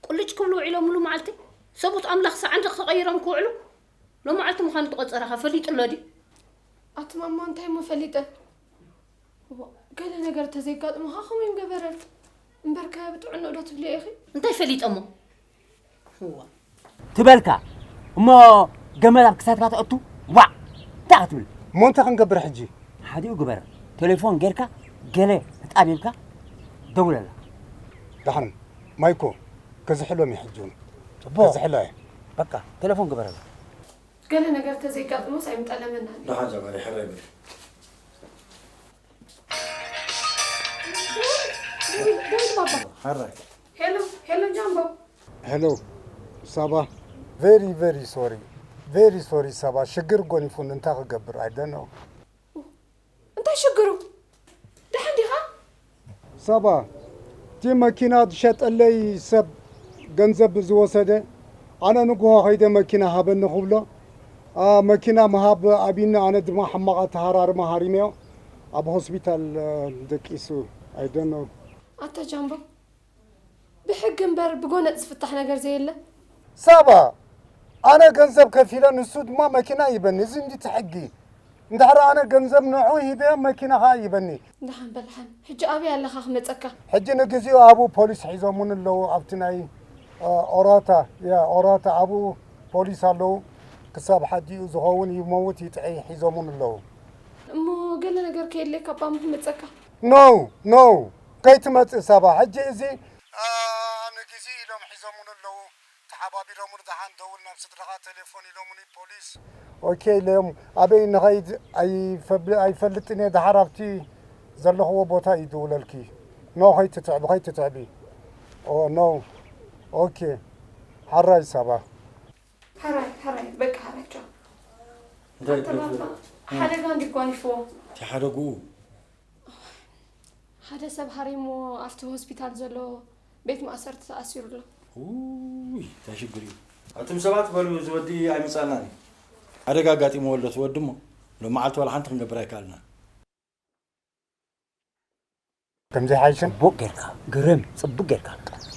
ቁልጭ ክብሉ ውዒሎምሉ መዓልቲ። ሰብኡት ኣምላኽ ሰዓንድኽ ተቐይሮም ክውዕሉ። ሎመዓልቲ ምዃኑ እቲ ቆጸራኻ ፈሊጡ ኣሎ ድዩ? ኣቲ ማማ እንታይ እሞ ፈሊጠ? እዋ፣ ገለ ነገር ተዘይጋጥሙኻ ከምኡ ይምገበረን። እምበርከ ብጥዕንኡ ዶ ትብልዮ ኢኺ? እንታይ ፈሊጠ እሞ? እዋ። ትበልካ እሞ ገመድ ኣብ ክሳድካ ተእቱ ዋዕ እንታይ ክትብል? እሞ እንታይ ክንገብር ሕጂ? ሓዲኡ ግበር። ቴሌፎን ጌርካ ገለ ተጣቢብካ ደውለላ። ደሓን ማይኮ፣ ከዝሕሎም እየ ሕጂ እውን። ጽቡቕ። ከዝሕሎ እየ። በቃ ቴሌፎን ግበረላ። ገለ ነገር ተዘይጋጥሞስ ኣይምጠለመናን እዩ። ደሓን ጀማሪ፣ ሕራይ በል። ዳዊት ባባ። ሕራይ። ሄሎ፣ ሄሎ ጃምቦ። ሄሎ ሳባ። ቬሪ ቬሪ ሶሪ፣ ቬሪ ሶሪ ሳባ። ሽግር ጎኒፉን እንታይ ክገብር? I don't know። እንታይ ሽግሩ? ደሓን ዲኻ? ሳባ፣ እቲ መኪና ዝሸጠለይ ሰብ ገንዘብ ዝወሰደ፣ ኣነ ንግሆ ከይደ መኪና ሃበኒ ክብሎ፣ ኣ፣ መኪና ምሃብ ኣቢኒ፣ ኣነ ድማ ሕማቕ ኣተሃራርማ ሃሪመዮ፣ ኣብ ሆስፒታል፣ እ፣ ደቂሱ። I don't know። ኣታ ጃምቦ፣ ብሕጊ እምበር ብጎነጽ ዝፍታሕ ነገር ዘየለ። ሳባ፣ ኣነ ገንዘብ ከፊለ፣ ንሱ ድማ መኪና ይበኒ። እዚ እንዲ እቲ ሕጊ። እንድሕር ኣነ ገንዘብ ንዑ ሂበዮ፣ መኪና ኸኣ ይበኒ። ደሓን በል ደሓን። ሕጂ ኣበይ ኣለኻ ክመጸካ? ሕጂ ንግዜኡ ኣብኡ ፖሊስ ሒዞምኒ ኣለዉ፣ ኣብቲ ናይ ኦሮታ፣ ያ፣ ኦሮታ ኣብኡ ፖሊስ ኣለዉ። ክሳብ ሓዲኡ ዝኸውን ይመውት ይጥዒ ሒዞሙን ኣለዉ። እሞ ገለ ነገር ከየድልየካ እባ ምመጸካ። ኖ፣ ኖ፣ ከይትመጽእ ሳባ። ሕጂ እዚ፣ ኣ፣ ንግዜ ኢሎም ሒዞሙን ኣለዉ። ተሓባቢሮሙን ደሓን ደውል ናብ ስድራኻ ቴሌፎን ኢሎሙኒ ፖሊስ። ኦኬ ኢሎም ኣበይ ንኸይድ ኣይፈብ-፣ ኣይፈልጥን እየ። ደሓር ኣብቲ ዘለኽዎ ቦታ ይድውለልኪ። ኖ፣ ከይትትዕቢ፣ ከይትትዕቢ። ኦ፣ ኖ። ኦኬ። ሓራይ ሳባ። ሓራይ፣ ሓራይ፣ በቃ ሓራይ፣ ቻው። እንታይ ኣተባባ፣ ሓደጋ እንዲኳን ይፍዎ። እቲ ሓደግኡ? ሓደ ሰብ ሃሪሞ ኣብቲ ሆስፒታል ዘሎ ቤት ማእሰርቲ ተኣሲሩ ኣሎ። ውይ፣ እንታይ ሽግር እዩ? ኣቱም ሰባት በሉ፣ እዚ ወዲ ኣይምጻናን እዩ። ሓደጋ ኣጋጢምዎ ኣሎ እቲ ወዲ እሞ፣ ሎም መዓልቲ ዋላ ሓንቲ ክንገብር ኣይከኣልናን። ከምዚ ሓይሽን? ጽቡቕ ጌርካ፣ ግርም፣ ጽቡቕ ጌርካ።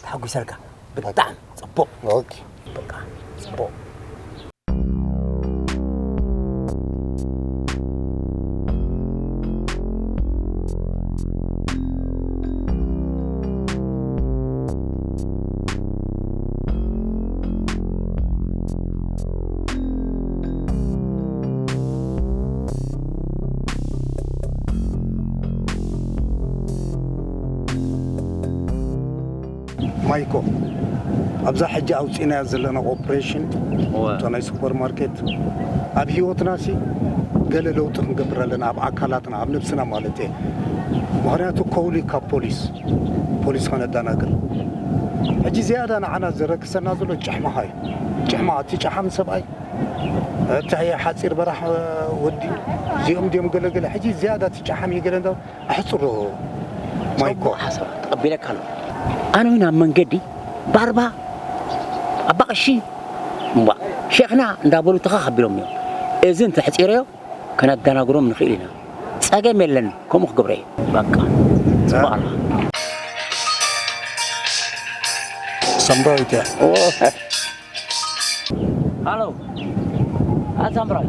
ተሓጒሰልካ። ብጣዕሚ ጽቡቕ። ኦኬ። በቃ፣ ጽቡቕ። ማይኮ፣ ኣብዛ ሕጂ ኣውጺእናያ ዘለና ኦፕሬሽን፣ እወ። እቶ ናይ ሱፐርማርኬት፣ ኣብ ህይወትናሲ ገለ ለውጢ ክንገብር ኣለና፣ ኣብ ኣካላትና፣ ኣብ ነብስና ማለት እየ። ምኽንያቱ ከውሊ ካብ ፖሊስ፣ ፖሊስ ከነዳናግር። ሕጂ ዝያዳ ንዓና ዘረክሰና ዘሎ ጭሕምኻ እዩ። ጭሕማ፣ እቲ ጨሓም ሰብኣይ፣ እቲ ሓጺር በራሕ ወዲ፣ እዚኦም ድዮም ገለገለ። ሕጂ ዝያዳ እቲ ጨሓም እዩ ገለ እንዳ-፣ ኣሕጽሮ ማይኮ። ጽቡቕ ሓሳብ ተቐቢለካ ኣለኹ። ኣነ እውን ኣብ መንገዲ ባርባ ኣባ ቀሺ እምቧ ሼኽና እንዳበሉ ተኸኽ ኣቢሎም እዮም። እዚ እንተሕጺረዮ ከነደናግሮም ንኽእል ኢና። ጸገም የለን፣ ከምኡ ክገብሮ እየ። በቃ። ጽቡቕ ኣለኻ። ሳምራዊት እያ። ኦ። ሃሎ፣ ኣሳምራይ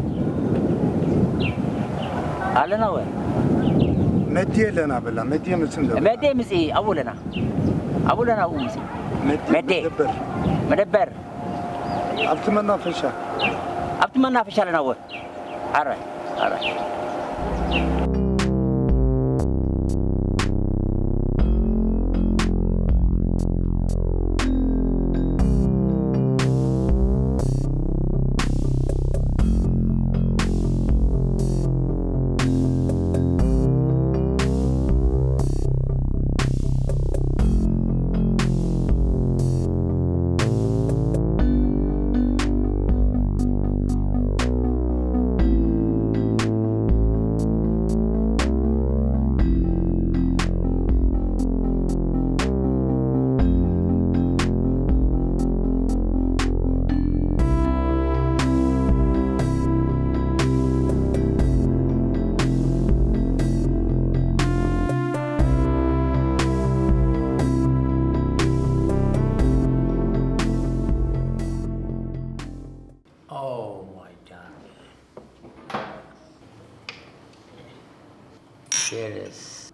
ኣለና ወ? መድየ ኣለና በላ፣ መድየ ምጽእ እንደ መድየ ምጽእ ኣብኡ ኣለና፣ ኣብኡ ኣለና፣ ኣብኡ ምጽእ። መድየ መድየ። መደበር። መደበር። ኣብቲ መናፈሻ። ኣብቲ መናፈሻ ኣለና ወ? ኣረ፣ ኣረ። Oh my darling. Jealous.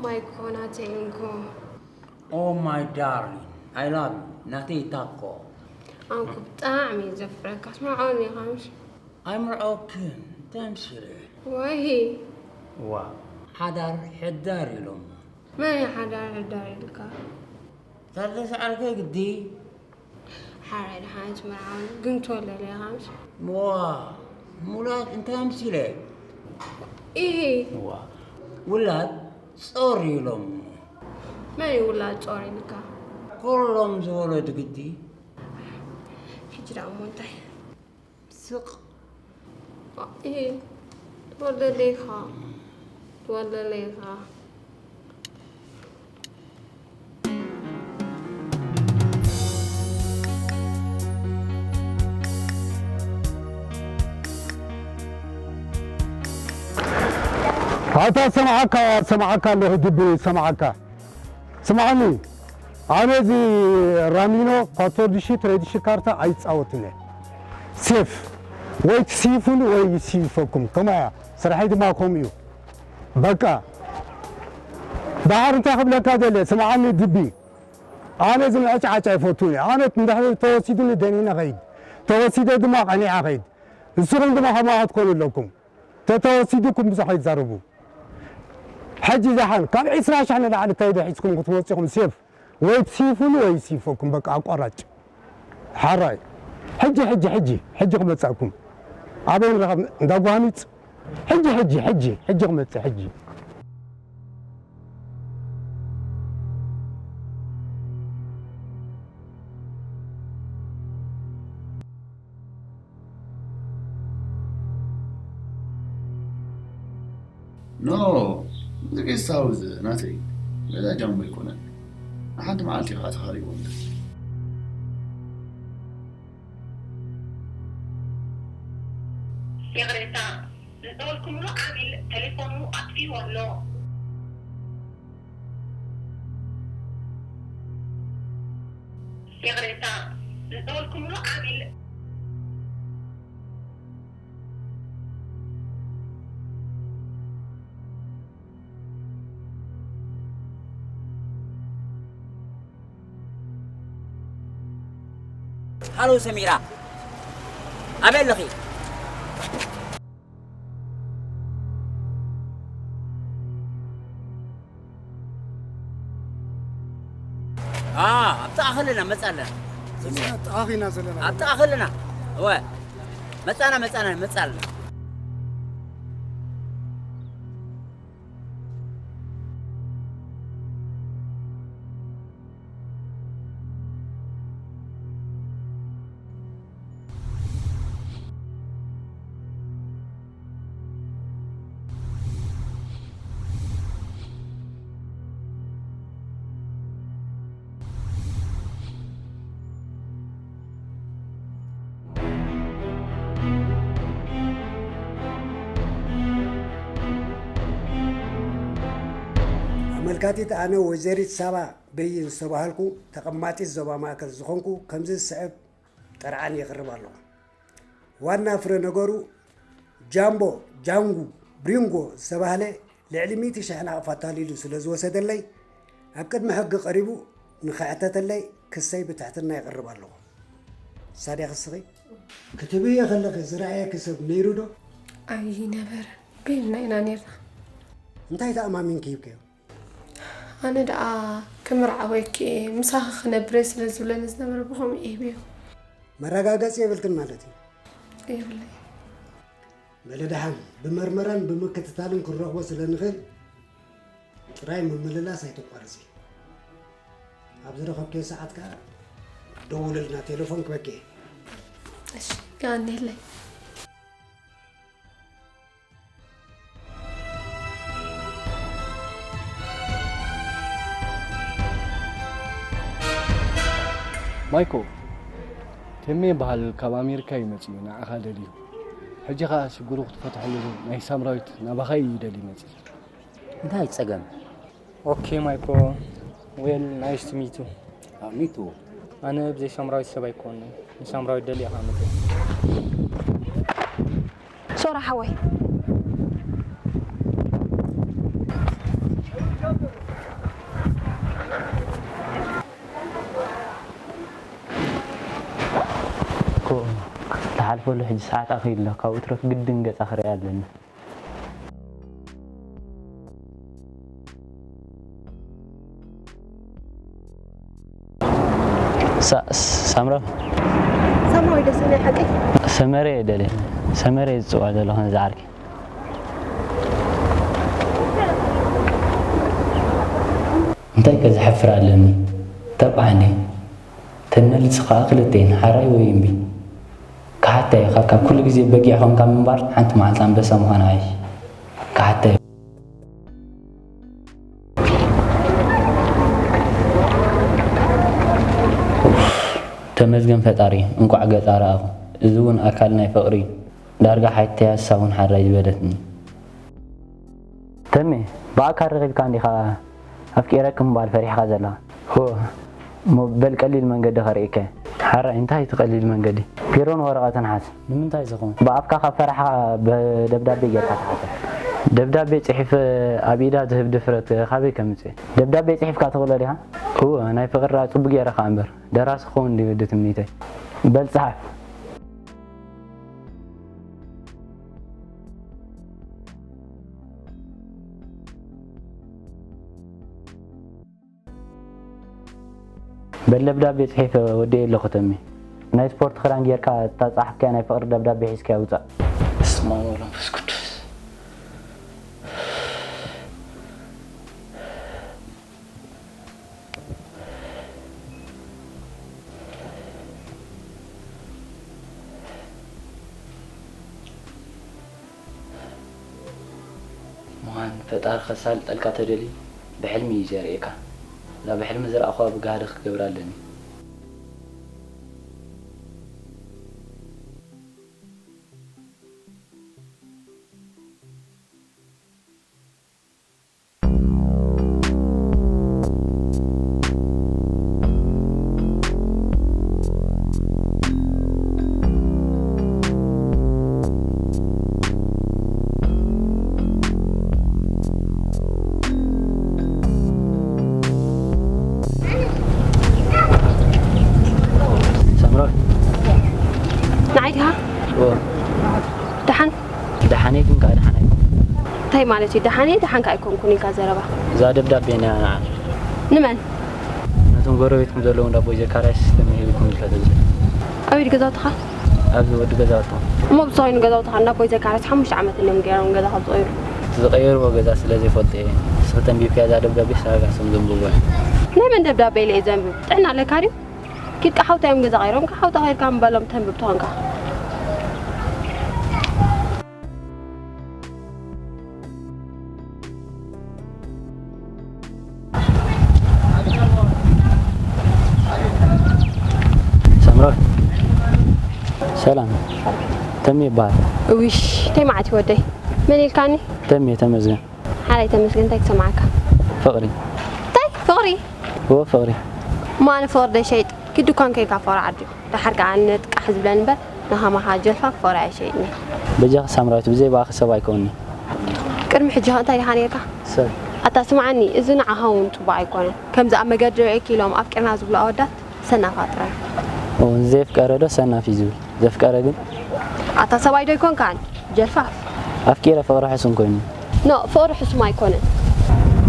ማይኮ ናተይ እንኮ። Oh my darling, I love you. ናተይ ታኮ። ኣንኩ ብጣዕሚ እዩ ዘፍቅረካ። ስምዖን ኢኻ ምሽ? ኣይምርዖክን፣ እንታይ ኣምሲለ? ወይ። ዋ፣ ሓዳር ሕዳር ኢሎም። መን እዩ ሓዳር ሕዳር ኢልካ? ታደሰ ዓርከይ ግዲ። ሓራይ ደሓን ትምርዓውን ግን ትወለለ ኢኻ ምሽ? ዋ፣ ሙላት እንታይ ኣምሲለ? ኢሂ። ዋ፣ ውላድ ጾር ኢሎም። መን እዩ ውላድ ጾር ኢልካ? ኩሎም ዝወለዱ ግዲ። ሕጂ ደኣ እሞ እንታይ? ስቕ። እ፣ ትወለለ ኢኻ። ትወለለ ኢኻ። ኣታ ሰምዓካ፣ ሰምዓካ ኣለኹ ድቢ፣ ሰምዓካ። ስምዓኒ፣ ኣነ እዚ ራሚኖ ኳቶርድሺ ትሬድሺ ካርታ ኣይጻወትን እየ። ሴፍ፣ ወይ ትስይፉኒ ወይ ይስይፈኩም። ከማያ፣ ስራሐይ ድማ ከምኡ እዩ። በቃ፣ ደሓር እንታይ ክብለካ ደለ፣ ስምዓኒ ድቢ። ኣነ እዚ ምዕጫዓጫ ኣይፈቱን እየ። ኣነ እንድሕር ተወሲዱኒ ደኒነ ኸይድ፣ ተወሲደ ድማ ቀኒዓ ኸይድ። ንስኹም ድማ ከምኡ ክትኮኑ ኣለኩም። ተተወሲዱኩም ብዙሕ ኣይትዛረቡ። ሕጂ ደሓን ካብ ዒስራ ሽሕ ንላዕሊ እንታይ ዶ ሒዝኩም ክትወፅኹም ሴፍ ወይ ትሲፉኒ ወይ ይሲፈኩም፣ በቃ ኣቋራጭ። ሓራይ። ሕጂ፣ ሕጂ፣ ሕጂ፣ ሕጂ ክመጻኩም። ኣበይ ንረኸብ? እንዳ ጓህሚጽ። ሕጂ፣ ሕጂ፣ ሕጂ፣ ሕጂ ክመጽእ፣ ሕጂ። ኖ፣ እዚ ጌስት ሃውስ ናተይ፣ ገዛ ጃምቦ ኣይኮነን። ንሓንቲ መዓልቲ ኢኻ ተኻሪቦም። ይቕሬታ፣ ዝደወልኩምሉ ዓሚል ቴሌፎኑ ኣጥፊእዎ ኣሎ። ይቕሬታ፣ ዝደወልኩምሉ ዓሚል ሃሎ ሰሚራ፣ ኣበይ ኣለኺ? ኣ፣ ኣብ ጥቓ ከለና መጻ ኣለና። እዚ ጥቓኺ ኢና ዘለና። ኣብ ጥቓ ከለና። እወ። መጻና፣ መጻና፣ መጻ ኣለና። ኣመልካቲት ኣነ ወይዘሪት ሳባ በይን ዝተባሃልኩ ተቐማጢት ዞባ ማእከል ዝኾንኩ ከምዚ ዝስዕብ ጥርዓን የቕርብ ኣለኹ። ዋና ፍረ ነገሩ ጃምቦ፣ ጃንጉ፣ ብሪንጎ ዝተባህለ ልዕሊ ሚእቲ ሽሕ ናቕፋ ኣታሊሉ ስለ ዝወሰደለይ ኣብ ቅድሚ ሕጊ ቀሪቡ ንኽሕተተለይ ክሰይ ብትሕትና የቕርብ ኣለኹ። ሳድያ ክስኺ ክትብየ ከለኺ ዝረኣየኪ ሰብ ነይሩ ዶ? ኣይነበረን። በይንና ኢና ነይርና። እንታይ ተኣማሚንኪ ሂብክዮ? ኣነ ደኣ ክምርዓወኪ እየ፣ ምሳኺ ክነብር እየ ስለ ዝብለኒ ዝነበረ ብኸምኡ እየ ሂበዮ። መረጋገጺ የብልክን ማለት እዩ? የብለይ። በሊ ደሓን ብመርመራን ብምክትታልን ክንረኽቦ ስለ ንኽእል ጥራይ ምምልላስ ኣይተቋርጺ። ኣብ ዝረኸብክዮ ሰዓት ከኣ ደውልልና፣ ቴሌፎን ክበኪ እየ። እሺ፣ የቐንየለይ። ማይኮ፣ ተሜ ይበሃል ካብ ኣሜሪካ እዩ መጺኡ ንዓኻ ደልዩ። ሕጂ ኸኣ ሽግሩ ክትፈትሐሉ ናይ ሳምራዊት ናባኻ እዩ ይደሊ መጺኡ። እንታይ ጸገም? ኦኬ ማይኮ፣ well nice to meet you። ሚቱ። ኣነ ብዘይ ሳምራዊት ሰብ ኣይኮንን። ንሳምራዊት ደሊኻ መጺኻ። ሶራ ሓወይ። እኮ ትሓልፈሉ ሕጂ ሰዓት ኣኺሉ ኣሎ። ካብኡ ትረፍ ግድን ገጻ ክሪኣ ኣለኒ። ሳምራዊ ሳምራዊ ደስ ናይ ሓቂ ሰመረ እየ ደልየ ሰመረ እየ ዝፅውዖ ዘለኹ ነዚ ዓርኪ። እንታይ ከ ዘሕፍር ኣለኒ? ተባዕኒ ተመልሲ ከዓ ክልተ እየን ሓራይ ወይ እምቢ። ክሓታ ኢኻ ካብ ኩሉ ግዜ በጊዕ ኾንካ ምንባር ሓንቲ መዓልቲ ኣንበሳ ምዃን ኣይሽ ክሓታ ኢኻ። ተመስገን ፈጣሪ እንቋዕ ገጻ ረኣኹ። እዚ እውን ኣካል ናይ ፍቕሪ እዩ። ዳርጋ ሓይተያ እሳ እውን ሓራይ ዝበለትኒ። ተሜ ብኣካል ረኺብካ እንዲኻ ኣፍቂረኪ ምባል ፈሪሕኻ ዘለኻ? ሆ እሞ በል ቀሊል መንገዲ ከርእየካ እየ። ሓራይ እንታይ ትቐሊል መንገዲ? ፒሮን ወረቐትን ሓዝ። ንምንታይ ዝኸውን? ብኣፍካ ካብ ፈራሕኻ ብደብዳቤ ጌርካ ተሓተ። ደብዳቤ ጽሒፈ ኣብ ኢዳ ዝህብ ድፍረት ካበይ ከምጽእ? ደብዳቤ ጽሒፍካ ትኽእሎ ዲኻ? እወ፣ ናይ ፍቕሪ ደኣ ጽቡቕ ጌረ ከኣ እምበር፣ ደራሲ ክኸውን ድዩ ትምኒተይ? በል ጽሓፍ። በል ደብዳቤ ጽሒፈ ወዲኤ ኣለኹ ተሜ። ናይ ስፖርት ክዳን ጌርካ እታ ጸሓፍካያ ናይ ፍቕሪ ደብዳቤ ሒዝካያ ውጻእ። በስመ አብ ወወልድ ወመንፈስ ቅዱስ። ምዃን ፈጣሪ ከሳልጠልካ ተደልዩ ብሕልሚ እዩ ዘርእየካ። እዛ ብሕልሚ ዝረኣኹዋ ብጋህዲ ክትገብራ ኣለኒ። ሳምራዊት። ንዓይ ዲኻ? እወ። ደሓን? ደሓን እየ፣ ግን ከኣ ደሓን ኣይኮንኩን። እንታይ ማለት እዩ? ደሓን እየ፣ ደሓን ከኣ ኣይኮንኩን ኢልካ ዘረባ? እዛ ደብዳቤ ናይ ንዓና። ንመን? ነቶም ጎረቤትኩም ዘለዉ እንዳ ኣቦይ ዘካርያስ ተማሂርኩም ኢልካ ተብዝሕ። ኣበይ ገዛውትኻ? ኣብዚ ወዲ ገዛውትኩም። እሞ ብዝኾይኑ ገዛውትኻ እንዳ ኣቦይ ዘካርያስ ሓሙሽተ ዓመት እዮም ገይሮም ገዛ ካብ ዝቐይሩ። እቲ ዝቐየርዎ ገዛ ስለ ዘይፈልጦ እየ። ንስኺ ተንቢብካያ እዛ ደብዳቤ ሳጋ ስም ዘንብቦ እየ። ናይ መን ደብዳቤ ኢለ እየ ዘንብብ? ጥዕና ኣለካ ድዩ? ኪድ ሓውታ እዮም ገዛ ቀይሮም፣ ካብ ሓውታ ከይድካ ምባሎም ተንብብ ተኾንካ። ሳምራዊት፣ ሰላም። ተሜ ይበሃል። እዊሽ፣ እንታይ መዓት እዩ ወደይ? መን ኢልካኒ? ተሜ ተመስገን። ሓራይ ተመስገን፣ እንታይ ክሰምዓካ? ፍቕሪ። እንታይ? ፍቕሪ? እወ፣ ፍቕሪ። እሞ ኣነ ፍቕሪ ዶ ይሸይጥ? ኪድ ድኳን ከይድካ ፍቕሪ ዓድዮ። ደሓር ከኣ ነቲ ቃሕ ዝብለኒ እምበር፣ ንኸማኻ ጀልፋፍ ፍቕሪ ኣይሸይጥን እየ። በጃኺ ሳምራዊት፣ ብዘይ ብኣኺ ሰብ ኣይከውንን'የ። ቅድሚ ሕጂ ኸ እንታይ ዲኻ ነይርካ? ሰብ። ኣታ ስምዓኒ፣ እዚ ንዓኻ እውን ጽቡቕ ኣይኮነን። ከምዚ ኣብ መገዲ ርኤኪ ኢሎም ኣፍቂርና ዝብሉ ኣወዳት ሰናፋት ጥራይ። እወ፣ ዘየፍቀረ ዶ ሰናፍ እዩ ዝብል? ዘፍቀረ ግን? ኣታ ሰብኣይ ዶ ኣይኮንካን? ጀልፋፍ። ኣፍቂረ ፍቕሪ ሕሱም ኮይኑ። ኖ፣ ፍቕሪ ሕሱም ኣይኮነን።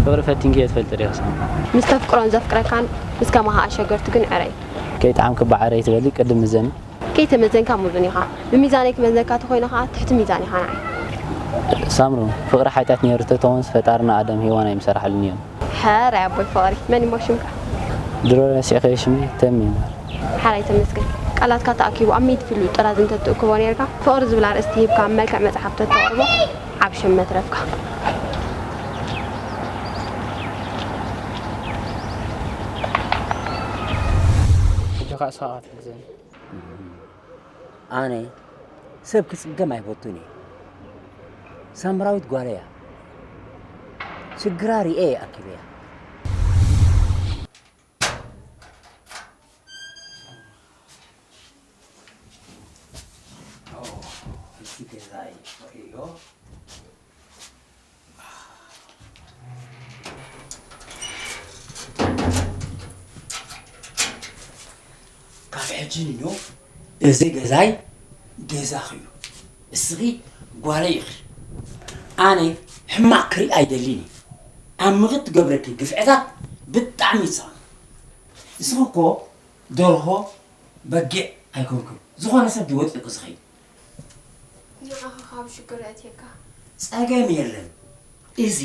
ፍቕሪ ፈቲንክዮ ትፈልጢ ዲኺ ሳምራዊት? ምስ ተፍቅሮን ዘፍቅረካን ምስ ከማኻ ኣሸገርቲ ግን ዕረይ። ከይጠዓምኪ እባ ዕረይ ትበሊ፣ ቅድም ምዘኒ። ከይተመዘንካ ምዙን ኢኻ። ብሚዛነይ ክመዝነካ ተኾይነ ኸኣ ትሕቲ ሚዛን ኢኻ ንዓይ። ሳምሩ፣ ፍቕሪ ሓጢኣት ነይሩ ተተኾንስ ፈጣርና ኣዳም ሄዋን ኣይምሰራሕሉን እዮም። ሕራይ ኣቦይ ፍቕሪ፣ መን እሞ ሽምካ? ድሮ ረሲዕካዮ ሽመይ? ተሜ እምበር። ሓራይ ተመስገን። ቃላትካ ተኣኪቡ ኣብ ሚእቲ ፊሉ ጥራዝ እንተትእክቦ ነይርካ፣ ፍቕሪ ዝብል ኣርእስቲ ሂብካ ኣብ መልክዕ መጽሓፍ ተተቕርቦ ዓቢ ሽም መትረፍካ። ሕጂ ኸኣ ንስኻ ክትሕግዘኒ። ኣነ ሰብ ክጽገም ኣይፈቱን እየ። ሳምራዊት ጓለይ እያ። ሽግራ ርእየ እየ ኣኪበያ። ኦ፣ እቲ ገዛይ ርእዮ። ካብ ሕጂ ንኖ እዚ ገዛይ ገዛኺ እዩ። እስኺ ጓለይ ኢኺ። ኣነ ሕማቕ ክርኢ ኣይደልን እየ። ኣብ ምኽት ትገብረኪ ግፍዕታት ብጣዕሚ ይሳቕ። እስኺ እኮ ደርሆ በጊዕ ኣይኮንኩን። ዝኾነ ሰብ ድወጥቂ ዝኸይድ። ንዓኻ ካብ ሽግር የእትየካ። ጸገም የለን። እዚ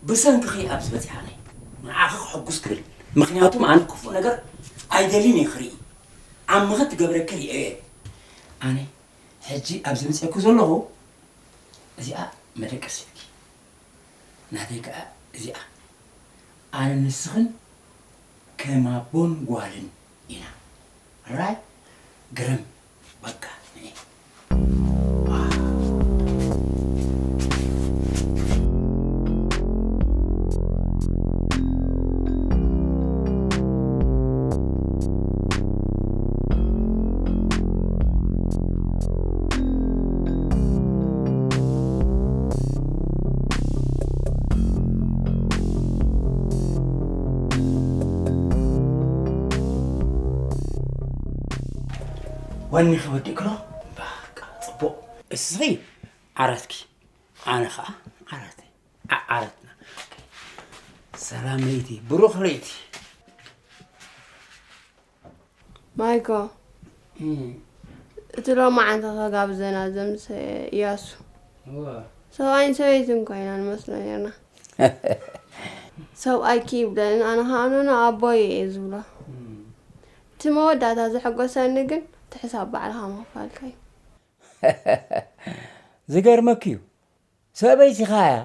ብሰንክኺ ኣብዚ በጺሓ። ኣነ ንዓኺ ክሕጉስ ክብል፣ ምኽንያቱም ኣነ ክፉእ ነገር ኣይደልን እየ ክርኢ። ዓምኺ ትገብረኪ ርእየ። ኣነ ሕጂ ኣብዚ መጺአኩ ዘለኹ እዚኣ መደቀሲትኪ፣ ናተይ ከኣ እዚኣ። ኣነ ንስኽን ከም ኣቦን ጓልን ኢና። ራይ ግርም በቃ። ወኒ ክወዲእ ክሎ በቃ ጽቡቕ። እስኺ ዓረትኪ፣ ኣነ ኸዓ ዓረተይ። ዓ-፣ ዓረትና። ሰላም ለይቲ፣ ብሩኽ ለይቲ። ማይኮ፣ እም። እቲ ሎማዓንቲ ከጋብዘና ዘምሰ እያሱ። እዋ። ሰብኣይን ሰበይትን ኮይና ንመስሎ ነርና። ሰብኣይኪ ይብለኒ፣ ኣነ ኸዓ ኖኖ ኣቦይ እየ ዝብሎ። እም። እቲ መወዳእታ ዘሐጎሰኒ ግን እቲ ሕሳብ ባዕልኻ ምኽፋልካ እዩ። ዝገርመኪ እዩ። ሰበይቲኻ እያ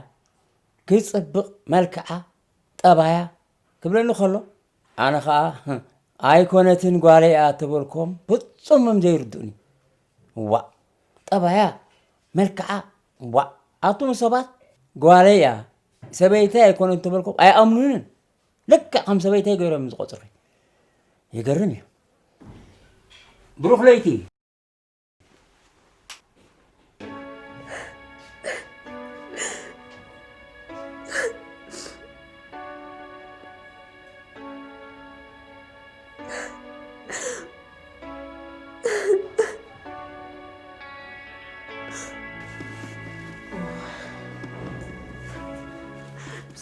ክጽብቕ መልክዓ፣ ጠባያ ክብለኒ ከሎ፣ ኣነ ኸኣ ኣይኮነትን ጓለይ እያ ተበልኮም ፍጹም እዮም ዘይርድኡኒ። ዋእ፣ ጠባያ፣ መልክዓ፣ ዋእ፣ ኣቱም ሰባት ጓለይ እያ ሰበይተይ ኣይኮነትን ተበልኮም ኣይኣምኑንን። ልክዕ ከም ሰበይተይ ገይሮም እዮም ዝቖጽሩኒ። ይገርም እዩ። ብሩኽ ለይቲ።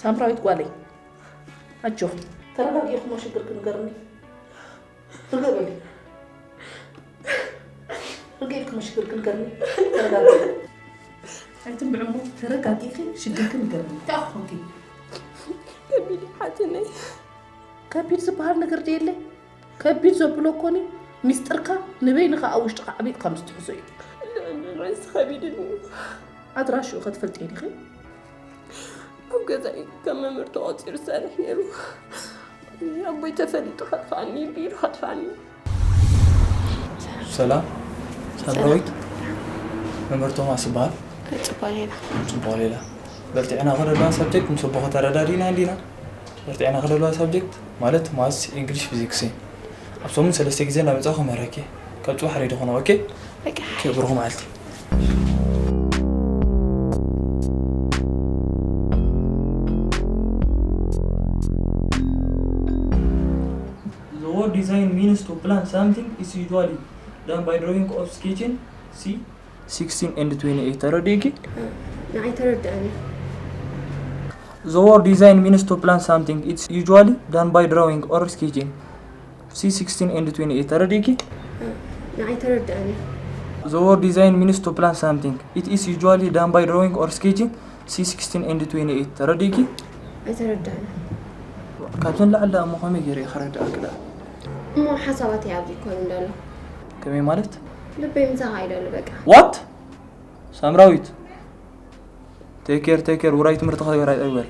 ሳምራዊት ጓለይ፣ ኣጆኺ፣ ተረጋጊእኹሞ ሽግርኪ ንገርኒ። ርግእ በሊ። ርግእ ኢልኪ ሽግርኪ ንገርኒ። ተረጋጊ። ኣይትንብዕሞ፣ ተረጋጊእኪ ሽግርኪ ንገርኒ። እንታይ ኮንኪ? ከቢድ እዩ ሓትነይ። ከቢድ ዝበሃል ነገር ድየለ? ከቢድ ዘብሎ እኮ እኔ ሚስጥርካ ንበይንኻ ኣብ ውሽጥኻ ዓቢጥካ ምስ ትሕዞ እዩ። ልዕሊ ርእሲ ከቢድኒ እዩ። ኣድራሽኡ ከትፈልጥዮ ዲኺ? ኣብ ገዛይ ከም መምህር ተቖጺሩ ዝሰርሕ ነይሩ። ኣቦይ ተፈሊጡ ከጥፍኣኒ እዩ፣ ቢሉ ከጥፍኣኒ። ሰላም፣ ሳምራዊት። መምህር ቶማስ ይበሃል። ጽቡቕ ሌላ። ጽቡቕ ሌላ። በርቲዕና ከደለዋ ሳብጀክት ምስ ኣቦኻ ተረዳዲእና እንዲና። በርቲዕና ከደለዋ ሳብጀክት ማለት ማትስ፣ ኢንግሊሽ፣ ፊዚክስ እዩ። ኣብ ሰሙን ሰለስተ ግዜ እናመጻኹ ክምህረኪ እየ። ካብ ጽባሕ ሬዲ ኹኑ፣ ኦኬ? በቃ። ኦኬ፣ ብሩኽ መዓልቲ። The word design means to plan something is usually done by drawing or sketching. See sixteen and twenty-eight. ተረዲእኪ? ንዓይ ተረድኣኒ። The word design means to plan something. It's usually done by drawing or sketching. See sixteen and twenty-eight. ተረዲእኪ? ንዓይ ተረድኣኒ። The word design means to plan something. It is usually done by drawing or sketching. See sixteen and twenty-eight. ተረዲእኪ? ኣይተረድኣኒ። ካብዘን ላዕሊ ደኣ እሞ ከመይ ገይረ እየ ከረድኣኪ ደኣ? እሞ ሓሳባተይ ኣብዚ ይኮን እንዳሎ። ከመይ ማለት? ልበይ ምሳኻ እዩ ደሎ በቃ። What? ሳምራዊት፣ ቴክ ኬር፣ ቴክ ኬር፣ ውራይ ትምህርቲ ክትገብር ኣይጠግበር።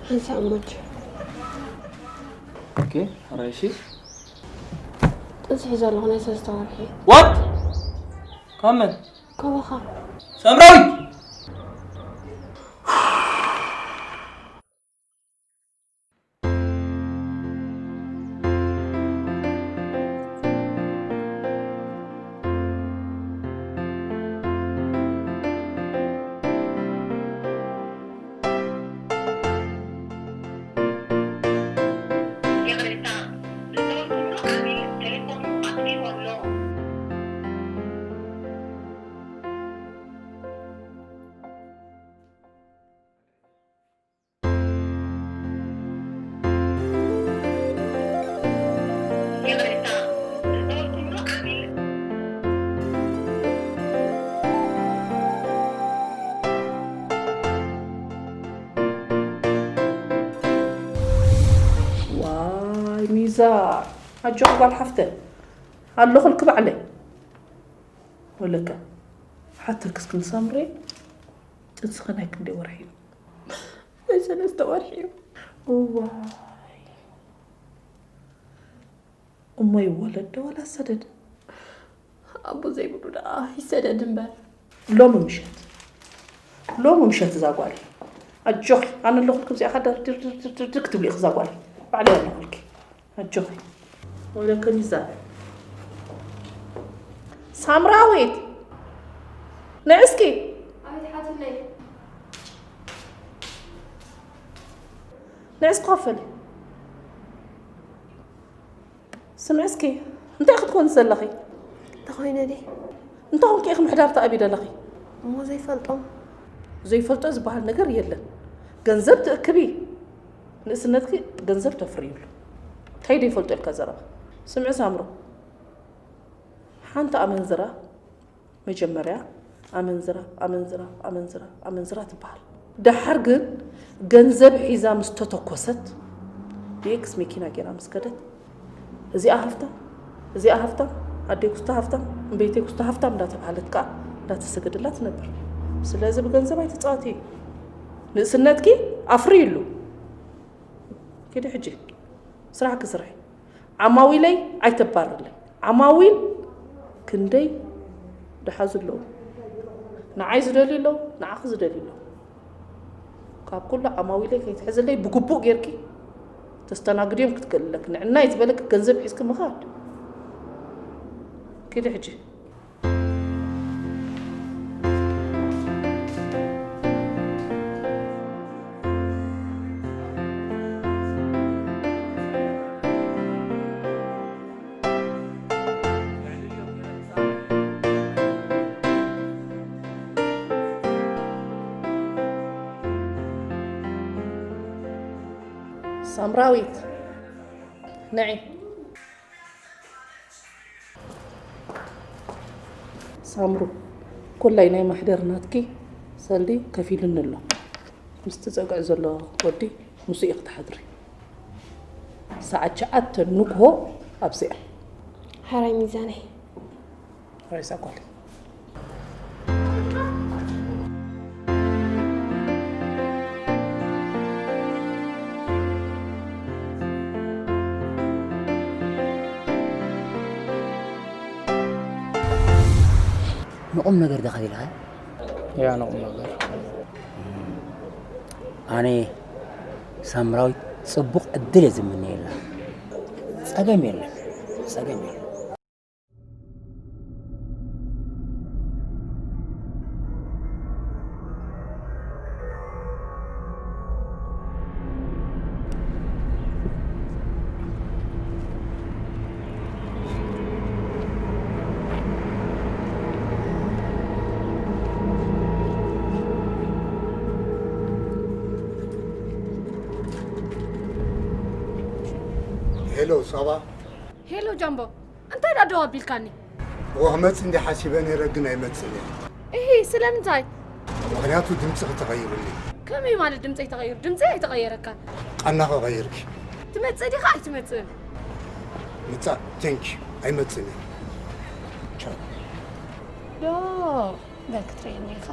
ሓንሳእ እሞች። ኦኬ፣ ራይሺ። ጥንሲ ሒዘ ኣለኹ ናይ ሰለስተ ወርሒ። ዋት? ካብ መን? ካባኻ። ሳምራዊት! ይቕሬታ፣ ዝደወልኩሉ ዓሚል ቴሌፎኑ ኣጥፊእዎ ኣሎ። ይቕሬታ፣ ዝደወልኩሉ ዓሚል። ዋይ ሚዛ፣ ኣጆኺ ጓል ሓፍተይ፣ ኣለኹልኪ ባዕለይ። ወለከ ሓተክስ ክንሳምሬ፣ ጥንስኸ ናይ ክንደይ ወርሒ እዩ? ናይ ሰለስተ ወርሒ እዩ። እዋይ። እሞ ይወለድ ዶ ወላ ሰደድ? ኣቦ ዘይብሉ ደኣ ይሰደድ እምበር። ሎሚ ምሸት፣ ሎሚ ምሸት እዛ ጓለይ። ኣጆኺ፣ ኣነ ኣለኹልኪ፣ ኣብዚኣ ከ ደርድር፣ ድርድር፣ ድርድር ክትብሊ ኢኺ እዛ ጓለይ። ባዕለይ ኣለኹልኪ። ኣጆኺ። ወለከ ሚዛን። ሳምራዊት! ንዒ እስኪ። ኣቤት ሓትነይ። ንዒ እስኪ ኮፍ በሊ። ስምዒ እስኪ፣ እንታይ ክትኮኒ ዘለኺ? እንተኾይነ ድየ? እንተኾንኪ ኢኺ ምሕዳር ትኣብዪ ዘለኺ። እሞ ዘይፈልጦም? ዘይፈልጦ ዝበሃል ነገር የለን። ገንዘብ ትእክቢ፣ ንእስነትኪ ገንዘብ ተፍርይሉ። እንታይ ዘይፈልጦ ኢልካ ዘረባ? ስምዒ ሳምሮ፣ ሓንቲ ኣመንዝራ መጀመርያ ኣመንዝራ፣ ኣመንዝራ፣ ኣመንዝራ፣ ኣመንዝራ ትበሃል። ደሓር ግን ገንዘብ ሒዛ ምስ ተተኮሰት፣ ብኤክስ መኪና ገይራ ምስ ከደት፣ እዚኣ ሃፍታም፣ እዚኣ ሃፍታም፣ ኣደይ ኩስታ ሃፍታም፣ እምበይተይ ኩስታ ሃፍታም እንዳተባህለት ከኣ እንዳተሰገደላ ትነብር። ስለዚ ብገንዘብ ኣይትጻወቲ። ንእስነትኪ ኣፍርይሉ። ኪዲ ሕጂ ስራሕኪ ስርሒ። ዓማዊለይ ኣይተባርርለይ። ዓማዊል ክንደይ ደሓዙ ኣለዉ። ንዓይ ዝደልዩ ኣለዉ፣ ንዓኺ ዝደልዩ ኣለዉ። ካብ ኩሉ ዓማዊለይ ከይትሕዝለይ ብግቡእ ጌርኪ ተስተናግድዮም ክትክእሊ ኣለኪ። ንዕናይ ዝበለኪ ገንዘብ ሒዝኪ ምኻድ። ኪዲ ሕጂ። ሳምራዊት፣ ንዒ። ሳምሩ፣ ኮላይ ናይ ማሕደር ናትኪ ሰልዲ ከፊሉኒ ኣሎ። ምስቲ ጸግዒ ዘሎ ወዲ ምስኡ ኢኺ ትሓድሪ። ሰዓት ትሽዓተ ንግሆ ኣብዚኣ። ሕራይ ሚዛነይ። ሬሳ ጓል። ንቁም ነገር ዶ ከፊልካ? ያ፣ ንቁም ነገር። ኣነ ሳምራዊት ጽቡቕ ዕድል እየ ዝምነየላ። ጸገም የለን፣ ጸገም የለን። ሄሎ ሳባ። ሄሎ ጃምቦ። እንታይ ደኣ ደው ኣቢልካኒ? እወ፣ ክመጽእ እንድየ ሓሲበ ነይረ፣ ግን ኣይመጽእን እየ። እሂ፣ ስለምንታይ? ምኽንያቱ ድምጽኺ ተቐይሩኒ። ከመይ ማለት ድምጸይ ተቐይሩ? ድምጸይ ኣይተቐየረካን። ቃና ከቐይርኪ። ትመጽእ ዲኻ ኣይትመጽእን? ምጻእ፣ ቴንክ ዩ። ኣይመጽእን እየ። ቻው። ዶ፣ በል ክትርእየኒ ኢኻ።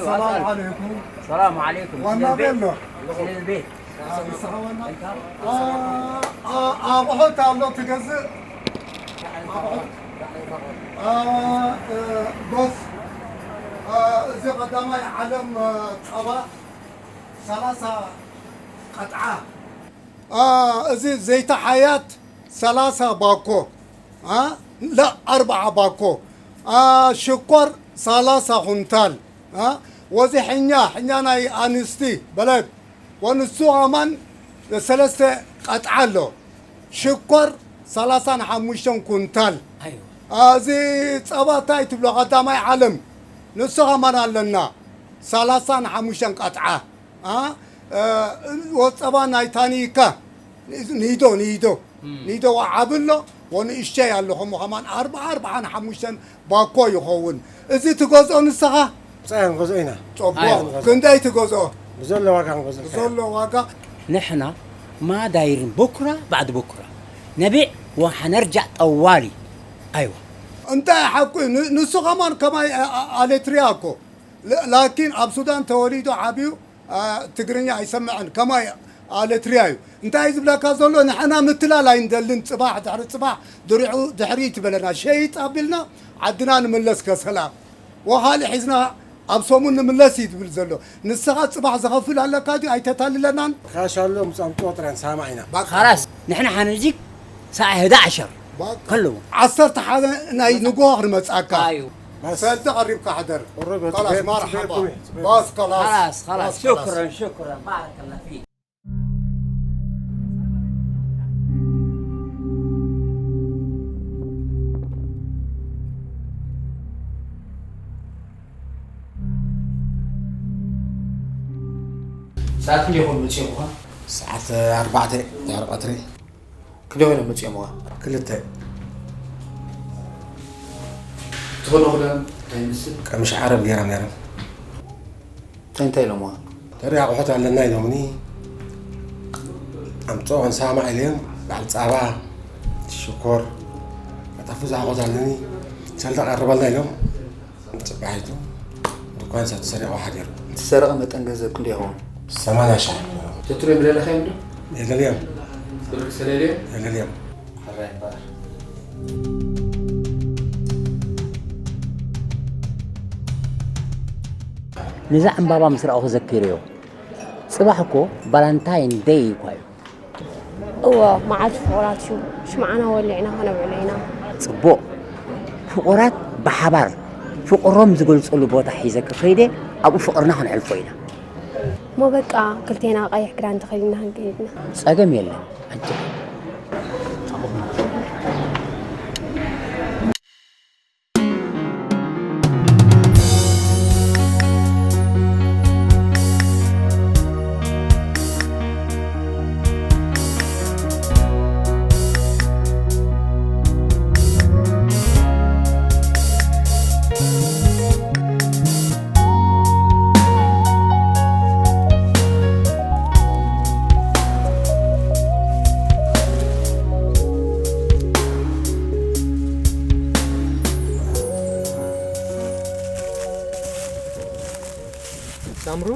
ሰላም ዓለይኩም። ሰላም ዓለይኩም። ዋና ቤት ነው። ስለ ቤት። አ፣ ንስኻ ዋና? አ፣ አ፣ ኣቑሑት ኣሎ ትገዝእ? ኣቑሑት? አ፣ እ፣ ቦስ፣ አ፣ እዚ ቀዳማይ ዓለም፣ አ፣ ጸባ ሰላሳ ቀጥዓ። አ፣ እዚ ዘይታ ሓያት ሰላሳ ባኮ። አ፣ لا፣ ኣርብዓ ባኮ። አ፣ ሽኮር ሰላሳ ኩንታል። አ፣ ወዚ ሕኛ፣ ሕኛ ናይ ኣንስቲ በለድ። ወንሱ ኸማን ሰለስተ ቀጥዓ ኣሎ። ሽኮር ሰላሳን ሓሙሽተን ኩንታል። ኣይዋ። እዚ ጸባ እንታይ ትብሎ ቀዳማይ ዓለም? ንሱ ኸማን ኣለና። ሰላሳን ሓሙሽተን ቀጥዓ። አ፣ እ፣ ወጸባ ናይ ታኒካ። ንይዶ ንይዶ ንይዶ ወዓቢ ኣሎ። ወንእሽተይ ኣሎ ከምኡ ከማን ኣርብዓ ኣርብዓን ሓሙሽተን ባኮ ይኸውን። እዚ ትገዝኦ ንስኻ? ብጻይ ክንገዝኦ ኢና። ጸቡቕ። ኣይ። ክንደይ ትገዝኦ? ብዘሎ ዋጋ ክንገዝኦ። ብዘሎ ዋጋ። ንሕና ማዳይርን ብኩራ ባዕድ ብኩራ ነቢዕ ወሓነርጃ ጠዋሊ። ኣይዋ። እንታይ ሓቁ እዩ? ን-፣ ንሱ ከማን ከማይ ኣ-፣ ኣ-፣ ኣሌትሪያ እኮ። ል-፣ ላኪን ኣብ ሱዳን ተወሊዱ ዓብዩ፣ ኣ፣ ትግርኛ ኣይሰምዕን። ከማይ ኣሌትሪያ እዩ። እንታይ እዩ ዝብለካ ዘሎ? ንሕና ምትላል ኣይንደልን። ጽባሕ ድሕሪ ጽባሕ ድሪዑ ድሕሪ ትበለና። ሸይጥ ኣቢልና ዓድና ንምለስ ከሰላ። ወኻሊ ሒዝና ኣብ ሰሙን ንምለስ እዩ ዝብል ዘሎ። ንስኻ ጽባሕ ዝኸፍል ኣለካ ድዩ? ኣይተታልለናን። ካሽ ኣሎ፣ ምስ ኣምጽኦ ጥራይ ንሰማማዕ ኢና። ባካ። ኻላስ፣ ንሕና ሓንዚ ሰዓ ህዳ ዓሸር ባካ። ከለዉ። ዓሰርተ ሓደ ናይ ንግሆ ክንመጽኣካ። ኣዩ። ባስ። ሰልዲ ቀሪብካ ሕደር። ቁሩብ ኻላስ፣ ጽበ-፣ መርሓባ። ጽበ-፣ ጽበ-፣ ባስ፣ ኻላስ። ኻላስ፣ ኻላስ። ባስ፣ ኻላስ። ሽክረን፣ ሽክረን። ባረከላ ፊክ። ሰዓት ክንደይ ይኾን መፂኦምኻ? ሰዓት ኣርባዕተ ድሕሪ ቀትሪ። ክንደይ ኮይኖም መፂኦምኻ? ክልተ። ትኾኖ ክዳን እንታይ ይመስል? ቀምሽ ዓረብ ገይሮም ነይሮም። እንታይ እንታይ ኢሎምዋ? ተሪር ኣቑሑት ኣለና ኢሎምኒ። ኣምጽኦ ክንሰማማዕ ኢለዮም። በዓል ጻባ፣ ሽኮር፣ ቀጠፉ ዝሓቑት ኣለኒ። ሰልዲ ቀርበልና ኢሎም። ጽባሒቱ ድኳን ሰብ ተሰሪቑ ሓዲሩ። እቲ ዝሰረቐ መጠን ገንዘብ ክንደይ ይኸውን? ሰማንያ ሺሕ። ተትሪኦም ደለኻዮም ዶ? የለልዮም። ብርክ ሰለልዮም? የለልዮም። ሕራይ እምበኣር። ነዛ ዕምባባ ምስ ረኣኹ ዘኪረዮ። ጽባሕ እኮ ቫላንታይን ደይ እኳ እዩ። እወ፣ መዓልቲ ፍቑራት እዩ። ሽምዓና ወሊዕና ከነብዕሎ ኢና። ጽቡቕ። ፍቑራት ብሓባር ፍቕሮም ዝገልጸሉ ቦታ ሒዘ ክኸይደ ኣብኡ ፍቕርና ክንሕልፎ ኢና። እሞ በቃ፣ ክልቴና ቀይሕ ክዳን ተኸዲንና ክንከይድ ኢና። ጸገም የለን። ኣጆኺ። ሳምሩ?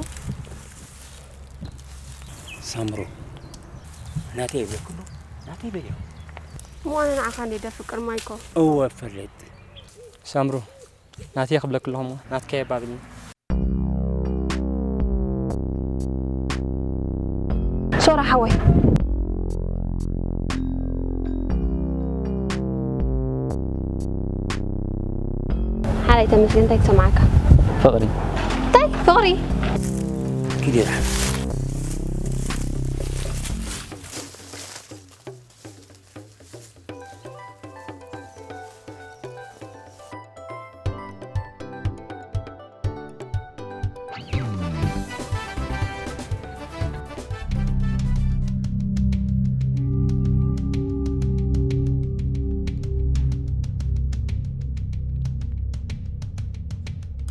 ሳምሩ፣ ናተይ ይብለክሉ፣ ናተይ በልዮ። እሞ ኣነ ንዓኻ እንዴ ደፍቅር ማይኮ? እወ፣ እፈልጥ። ሳምሩ፣ ናተይ ክብለክለኹ እሞ፣ ናትካ የባብልኒ። ሶራ ሓወይ። ሓራይ ተመስገን፣ እንታይ ተሰማዓካ? ፍቕሪ። እንታይ? ፍቕሪ? ኪድ ይርሓቕ።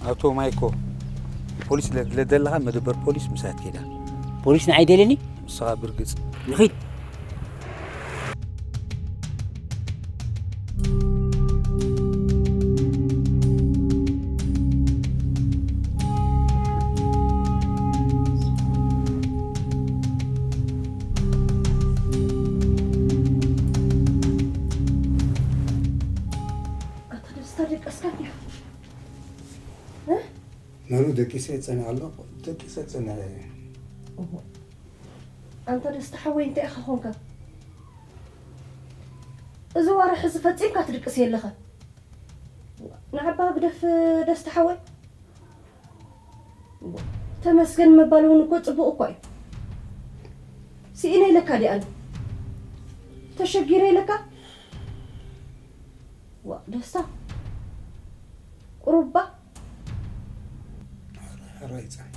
ኣቶ ማይኮ፣ ፖሊስ ለ-፣ ለደለኻ መደበር ፖሊስ ምሳት ኬዳ። ፖሊስ ንዓይ ደልየኒ? ንስኻ ብርግጽ። ንኺድ። ኣታ ደስታ ደቀስካ እንዲኻ? እ? መኑ ደቂሰ ይጸንሕ ኣሎ? ደቂሰ ይጸንሕ እየ። እሞ፣ ኣንታ ደስታ ሓወይ እንታይ ኢኻ ኾንካ? እዚ ዋርሒ እዚ ፈጺምካ ትድቅስ የለኻ። ንዓባ ግደፍ ደስታ ሓወይ። ተመስገን ምባል እውን እኮ ጽቡቕ እኮ እዩ። ስኢነ ኢለካ ዲኣን? ተሸጊረ ኢለካ? ዋ፣ ደስታ። ቁሩባ። ሕራይ ጸሓይ።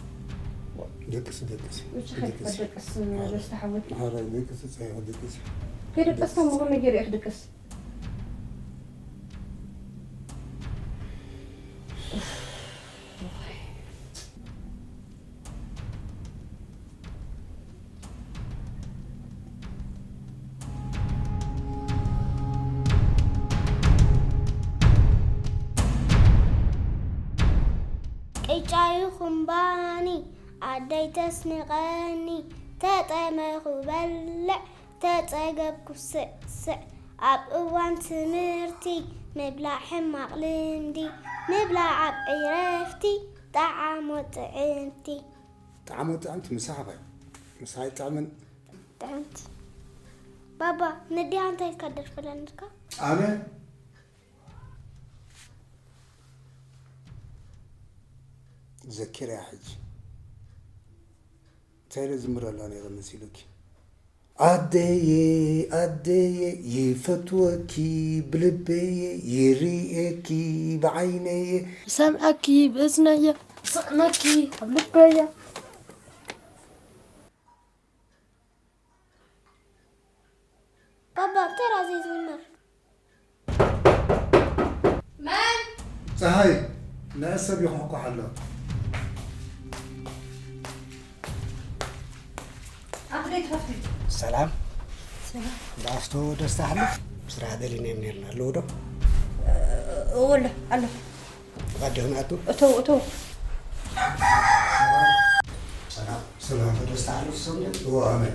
ዋ፣ ደቅስ ደቅስ እሺ፣ ከይትበል ደቅስ። ደቅስ ደስታ ሓወይ። ሐረ ደቅስ ጸይ ደቅስ ከይደቀስካ እሞ ከመይ ገይረ እየ ክድቅስ? ቅጫ ይኹን ባኒ ኣደይ ተስንቐኒ፣ ተጠመኹ በልዕ፣ ተጸገብኩ ስዕስዕ። ኣብ እዋን ትምህርቲ ምብላዕ ሕማቕ ልምዲ፣ ምብላዕ ኣብ ዕረፍቲ ጠዓሞ ጥዕምቲ። ጣዕሞ ጥዕምቲ ምሳኻ ባይ ምሳይ ጥዕምን ጥዕምቲ። ባባ፣ ነዲኣ እንታይ ኢልካ ደርፈለንካ? ኣነ ዘኪርያ ሕጂ እንታይ ኢለ ዝምረላ ነይረ መሲሉኪ? ኣደየ ኣደየ ይፈትወኪ ብልበየ ይርእየኪ ብዓይነየ ይሰምዐኪ ብእዝነየ ይስዕመኪ ኣብ ልበየ። ባባ፣ እንታይ ደኣ ዘይዝምር? መን? ፀሃይ ንዕሰብ ይኹሕኩሕ ኣሎ። ኣንተ ደይ ትኸፍቲ? ሰላም። ሰላም። ብኣስቶ ደስታ ሕልፍ ስራሕ ደሊና እዮም ነርና ኣለዉ ዶ? እወ ኣሎ ኣሎ። ባዲኹም ኣቱ? እተው እተው። ሰላም። ሰላም። ደስታ ሕልፍ ሰምደ? እዎ ኣመን።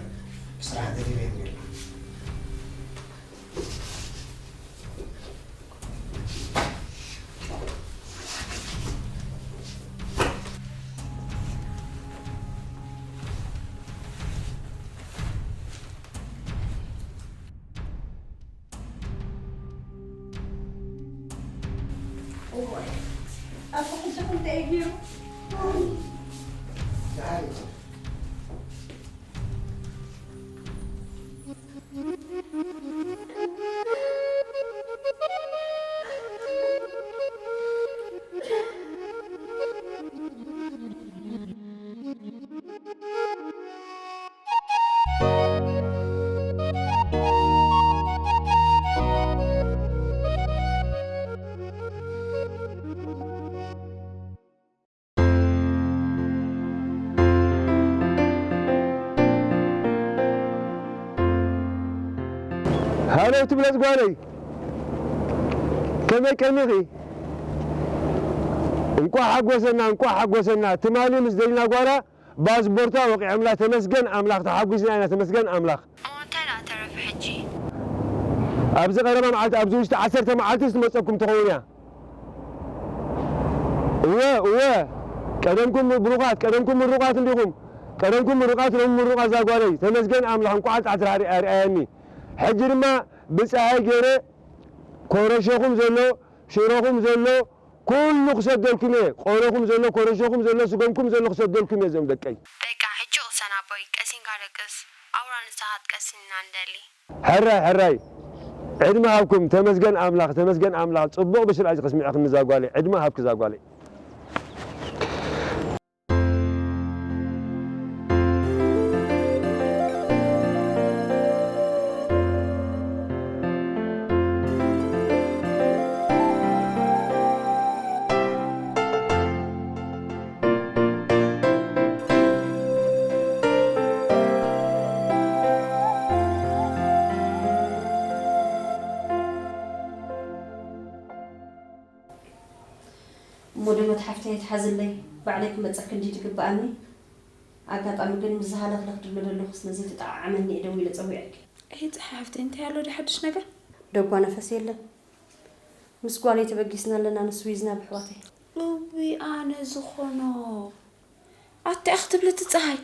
ስራሕ ደሊና እዮም ነርና። ኣቦ ሕልፍኹም እንታይ እዩ ገይሩ? ሃሎ ትብለጽ ጓለይ፣ ከመይ ቀኒኺ? እንቋዕ ሓጎሰና፣ እንቋዕ ሓጎሰና። ትማሊ ምስ ደሊና ጓላ ባዝቦርታ ወቂዖምላ፣ ተመስገን ኣምላኽ፣ ተሓጒስና ኢና፣ ተመስገን ኣምላኽ። እሞ እንታይ ደኣ ተረፈ ሕጂ? ኣብዚ ቀረባ መዓልቲ፣ ኣብዚ ውሽጢ ዓሰርተ መዓልቲ ትመጸኩም ትኸውን እያ። እወ፣ እወ፣ ቀደምኩም ብሩኻት፣ ቀደምኩም ምሩቓት እንዲኹም። ቀደምኩም ምሩቓት፣ ሎሚ ምሩቓት እዛ ጓለይ። ተመስገን ኣምላኽ፣ እንቋዕ ጣዕትራ ኣርኣየኒ። ሕጂ ድማ ብጸሃይ ገይረ ኮረሾኹም ዘሎ፣ ሽሮኹም ዘሎ፣ ኩሉ ክሰደልኩም እየ። ቆሎኹም ዘሎ፣ ኮረሾኹም ዘሎ፣ ስጎምኩም ዘሎ ክሰደልኩም እየ፣ እዞም ደቀይ። በቃ፣ ሕጂ ቅሰን ኣቦይ፣ ቀሲንካ ደቅስ። ኣውራ ንስኻ ትቀስን ኢና ንደሊ። ሕራይ፣ ሕራይ። ዕድመ ሃብኩም፣ ተመስገን ኣምላኽ፣ ተመስገን ኣምላኽ። ጽቡቕ ብስራት እዩ ከስሚዐኽኒ እዛ ጓለይ። ዕድመ ሃብኪ እዛ ጓለይ። እሞ ደመት ሓፍተይ ኣይትሓዝለይ፣ ባዕለይ ክመጸኪ እንድዩ ዝግብኣኒ። ኣጋጣሚ ግን ምስ ዝሃለኽለኽ ድብሎ ዘለኹ ስለ ዘይተጠዓዓመኒ እየ ደዊለ ጸዊዐኪ። ኣይ ጸሓ ሓፍተይ፣ እንታይ ኣሎ ዶ ሓድሽ ነገር? ደጓ ነፈስ የለን። ምስ ጓለይ ተበጊስና ኣለና፣ ንስዊዝና ብሕዋተይ። እውይ ኣነ ዝኾኖ። ኣቲ ኣኽ ትብሊ እቲ ጸሃይ።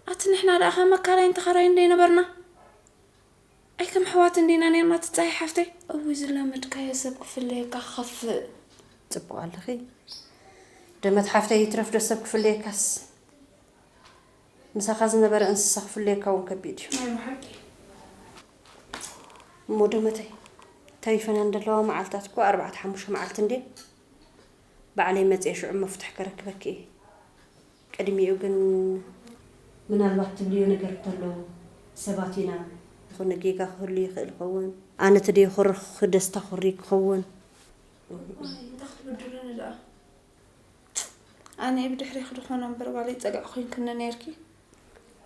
ኣቲ ንሕና ደኣ ካብ መካራይን ተኻራይን ዶ ይነበርና? ኣይ ከም ኣሕዋት እንዲና ኔርና ትጻይ ሓፍተይ። እውይ ዝለመድካዮ ሰብ ክፍለየካ ክኸፍእ። ጽቡቕ ኣለኺ። ደመት ሓፍተይ ይትረፍ ዶ ሰብ ክፍለየካስ? ምሳኻ ዝነበረ እንስሳ ክፍለየካ እውን ከቢድ እዩ። ናይ ብሓቂ። እሞ ደመተይ፣ ተሪፈና እንደለዋ መዓልታት እኮ ኣርባዕተ ሓሙሽተ መዓልቲ እንዴ። ባዕለይ መጽየ ሽዑ መፍትሕ ከረክበኪ እየ። ቅድሚኡ ግን ምናልባት ትብልዮ ነገር እንተሎ፣ ሰባት ኢና። ዝኾነ ጌጋ ክህሉ ይኽእል ይኸውን። ኣነ ተደይኮርኽ ደስታ ኮሪ ክኸውን። ዋይ፣ እንታይ ክትብድሉኒ ደኣ? ኣነ ብድሕሬኺ ዝኾነ እምበር ጓለይ ጸግዒ ኮይንክኒ ነይርኪ።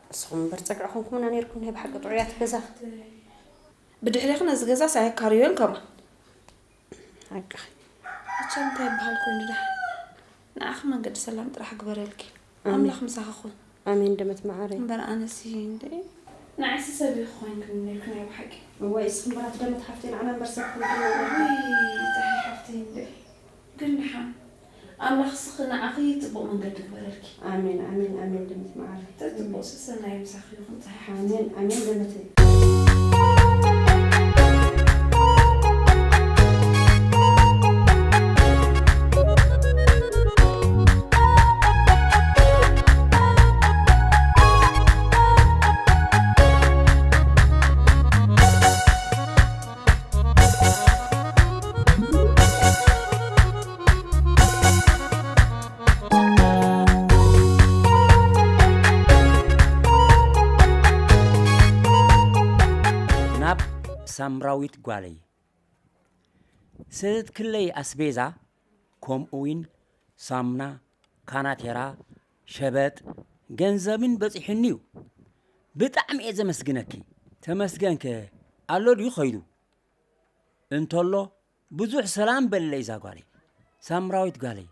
ንስኹም እምበር ጸግዒ ኮንኩምና ነይርኩም፣ ናይ ብሓቂ ጥዑያት ገዛ። ብድሕሬኺ ነዚ ገዛስ ኣየካርዮን ከማን። ሓቅኺ። ብቻ እንታይ ይበሃል ኮይኑ ደሓን። ንዓኺ መንገዲ ሰላም ጥራሕ ግበረልኪ። ኣሜን። ኣምላኽ ምሳኺ ኩን። ኣሜን ደመት መዓረይ። እምበር ኣነሲ እንደ ንዓይሲ ሰብ ይኾንክኒ ነይርኩ ናይ ብሓቂ። እዋይ እስኺ እምበራት ደመት ሓፍተይ ንዓና እምበር ሰብ ኮንክና። ውይ ፀሓይ ሓፍተይ እንደ ግን ደሓን ኣምላኽ ስኺ ንዓኺ ጽቡቕ መንገዲ ግበረልኪ። ኣሜን፣ ኣሜን፣ ኣሜን ደመት መዓረይ። ተጽቡቕ ሰሰናይ ምሳኺ ይኹን ፀሓይ ሓፍተይ። ኣሜን፣ ኣሜን ደመተይ። ናብ ሳምራዊት ጓለይ ሰደድክለይ ኣስቤዛ፣ ከምኡውን ሳሙና፣ ካናቴራ፣ ሸበጥ፣ ገንዘብን በጺሑኒ እዩ። ብጣዕሚ እየ ዘመስግነኪ። ተመስገንከ ኣሎ ድዩ ኸይዱ? እንተሎ ብዙሕ ሰላም በልለይ እዛ ጓለይ። ሳምራዊት ጓለይ፣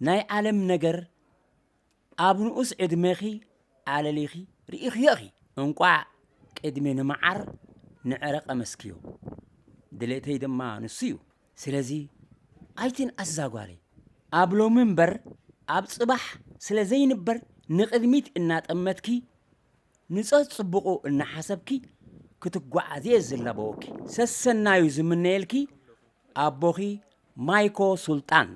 ናይ ዓለም ነገር ኣብ ንኡስ ዕድመኺ ኣለሊኺ ርኢኽዮ ኢኺ። እንቋዕ ቅድሚ ንመዓር ንዕረ ቀመስክዮ። ድሌተይ ድማ ንሱ እዩ። ስለዚ ኣይትንኣስ እዛ ጓለይ። ኣብ ሎሚ እምበር ኣብ ጽባሕ ስለ ዘይንበር ንቕድሚት እናጠመትኪ ንጸጽብቑ እናሓሰብኪ ክትጓዓዚ እየ ዝላበወኪ። ሰሰናዩ ዝምነየልኪ ኣቦኺ ማይኮ ሱልጣን።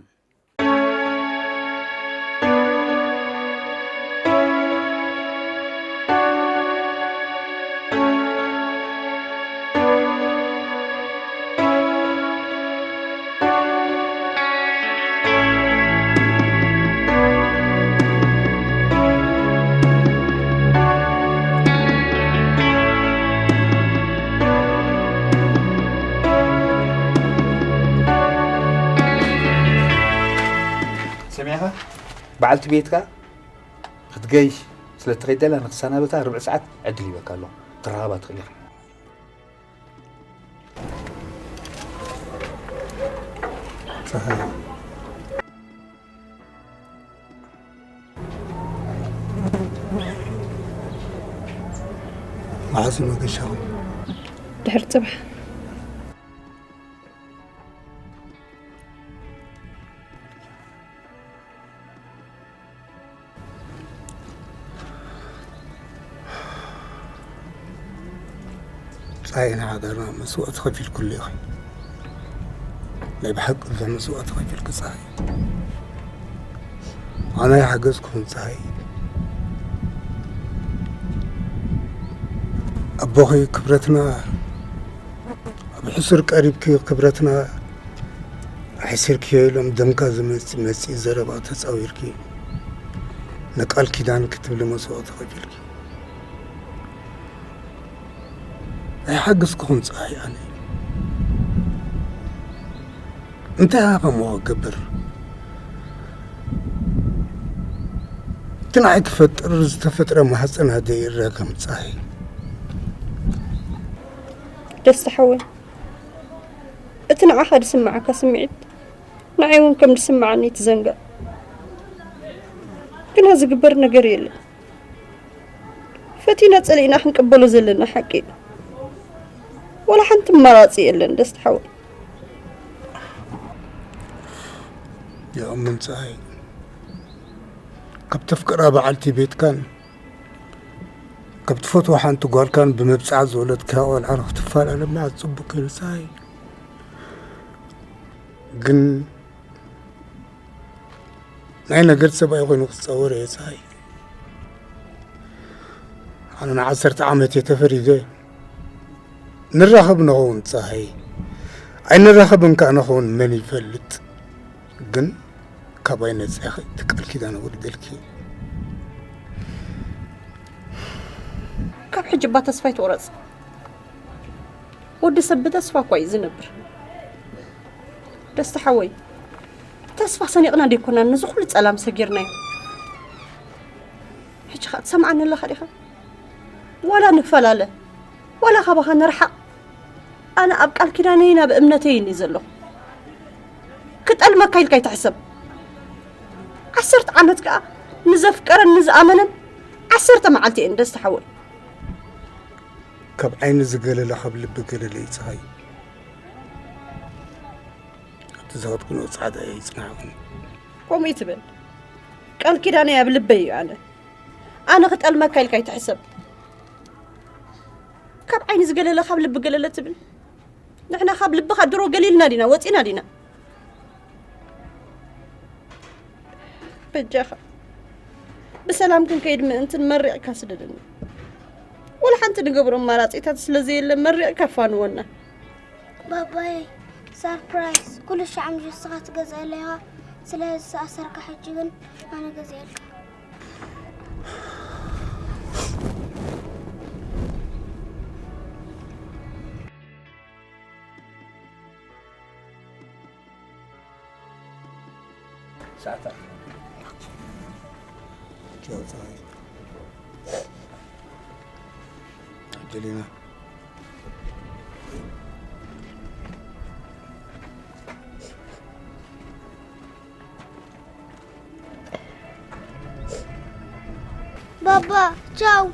ሰሚዕኻ? በዓልቲ ቤትካ ክትገይሽ ስለ እትኸይድ ዘላ ንክሰናበታ ርብዒ ሰዓት ዕድል ሂበካ ኣለኹ። ትረኻባ ትኽእል ኢኻ። ጸሓይ። መዓስ እዩ መገሻኹም? ድሕሪ ጽባሕ። ጸሓይ ንሃገርና መስዋእቲ ከፊልኩሉ ኢኺ። ናይ ብሓቂ ብዙሕ መስዋእቲ ከፊልኪ ጸሓይ። ኣነ ኣይሓገዝኩኹን ጸሓይ። ኣቦኺ ክብረትና ኣብ ሕሱር ቀሪብኪ ክብረትና ኣሕሲርክዮ ኢሎም ደምካ ዝመጽእ መጺእ ዘረባ ተጻዊርኪ ንቃል ኪዳን ክትብሊ መስዋእቲ ከፊልኪ። ኣይሓገዝኩኹን ጸሓይ ኣነ። እንታይ ኢኻ ከምኡ ክገብር? እቲ ንዓይ ክፈጥር ዝተፈጥረ ማህፀን ኣደይ ይረከም ፀሓይ። ደስታ ሓወይ፣ እቲ ንዓኻ ዝስምዓካ ስምዒት ንዓይ እውን ከም ዝስምዓኒ ትዘንግዕ። ግና ዝግበር ነገር የለን። ፈቲና ጸሊእና ክንቅበሎ ዘለና ሓቂ እዩ። ዋላ ሓንቲ ኣማራጺ የለን ደስታ ሓወይ። ይእምን ጸሃይ፣ ካብ ተፍቅራ በዓልቲ ቤትካን ካብ ትፈትዋ ሓንቲ ጓልካን ብመብጽዓ ዝወለድካ ቆልዓ ክትፈላለ መዓዝ ጽቡቅ እዩ ጸሃይ። ግን ናይ ነገር ሰብኣይ ኮይኑ ክጸወር እየ ጸሃይ። ኣነ ንዓሰርተ ዓመት እየ ተፈሪደ። ንራኸብ ንኸውን ጸሃይ፣ ኣይንራኸብን ከኣ ንኸውን መን ይፈልጥ። ግን ካባይ ነጺኻ እቲ ቃል ኪዳን ኣወልገልኪ። ካብ ሕጂ እባ ተስፋ ኣይትቑረጽ። ወዲ ሰብ ብተስፋ እኳ እዩ ዝነብር። ደስታ ሓወይ፣ ተስፋ ሰኒቕና ደይኮናን ነዚ ኩሉ ጸላም ሰጊርናዮ። ሕጂ ኸኣ ትሰምዓኒ ኣለኻ ዲኻ? ዋላ ንፈላለ፣ ዋላ ካባኻ ንርሓቕ፣ ኣነ ኣብ ቃል ኪዳነይን ኣብ እምነተይን እየ ዘለኹ። ክጠልመካ ኢልካ ኣይትሕሰብ። ዓሰርተ ዓመት ከኣ ንዘፍቀረን ንዝኣመነን ዓሰርተ መዓልቲ እየን ደስታ ሓወይ። ካብ ዓይኒ ዝገለለ ካብ ልቢ ገለለ እዩ ፀሃይ። ኣብቲ ዝኸድኩ ንኡ ፃዕዳ እየ ይፅናሕኹም። ከምኡ ይትበል። ቃል ኪዳነይ ኣብ ልበይ እዩ ኣነ። ኣነ ክጠልመካ ኢልካ ኣይትሕሰብ። ካብ ዓይኒ ዝገለለ ካብ ልቢ ገለለ ትብል። ንሕና ካብ ልብኻ ድሮ ገሊልና ዲና ወፂና ዲና። በጃኻ ብሰላም ክንከይድ ምእንትን መሪቕካ ስደደኒ። ወላ ሓንቲ ንገብሮ ኣማራፂታት ስለ ዘየለ መሪቕካ ፋንወና። ባባይ፣ ሰርፕራይዝ ኩሉ ሻዕ ምሽ ንስኻ ትገዝኣለይ ኢኻ። ስለዚ ዝኣሰርካ ሕጂ ግን ኣነ ገዚኤልካ። ሰዓት ኣርባዕተ። ቻው፣ ቻው። ኣጀሊና። ባባ፣ ቻው።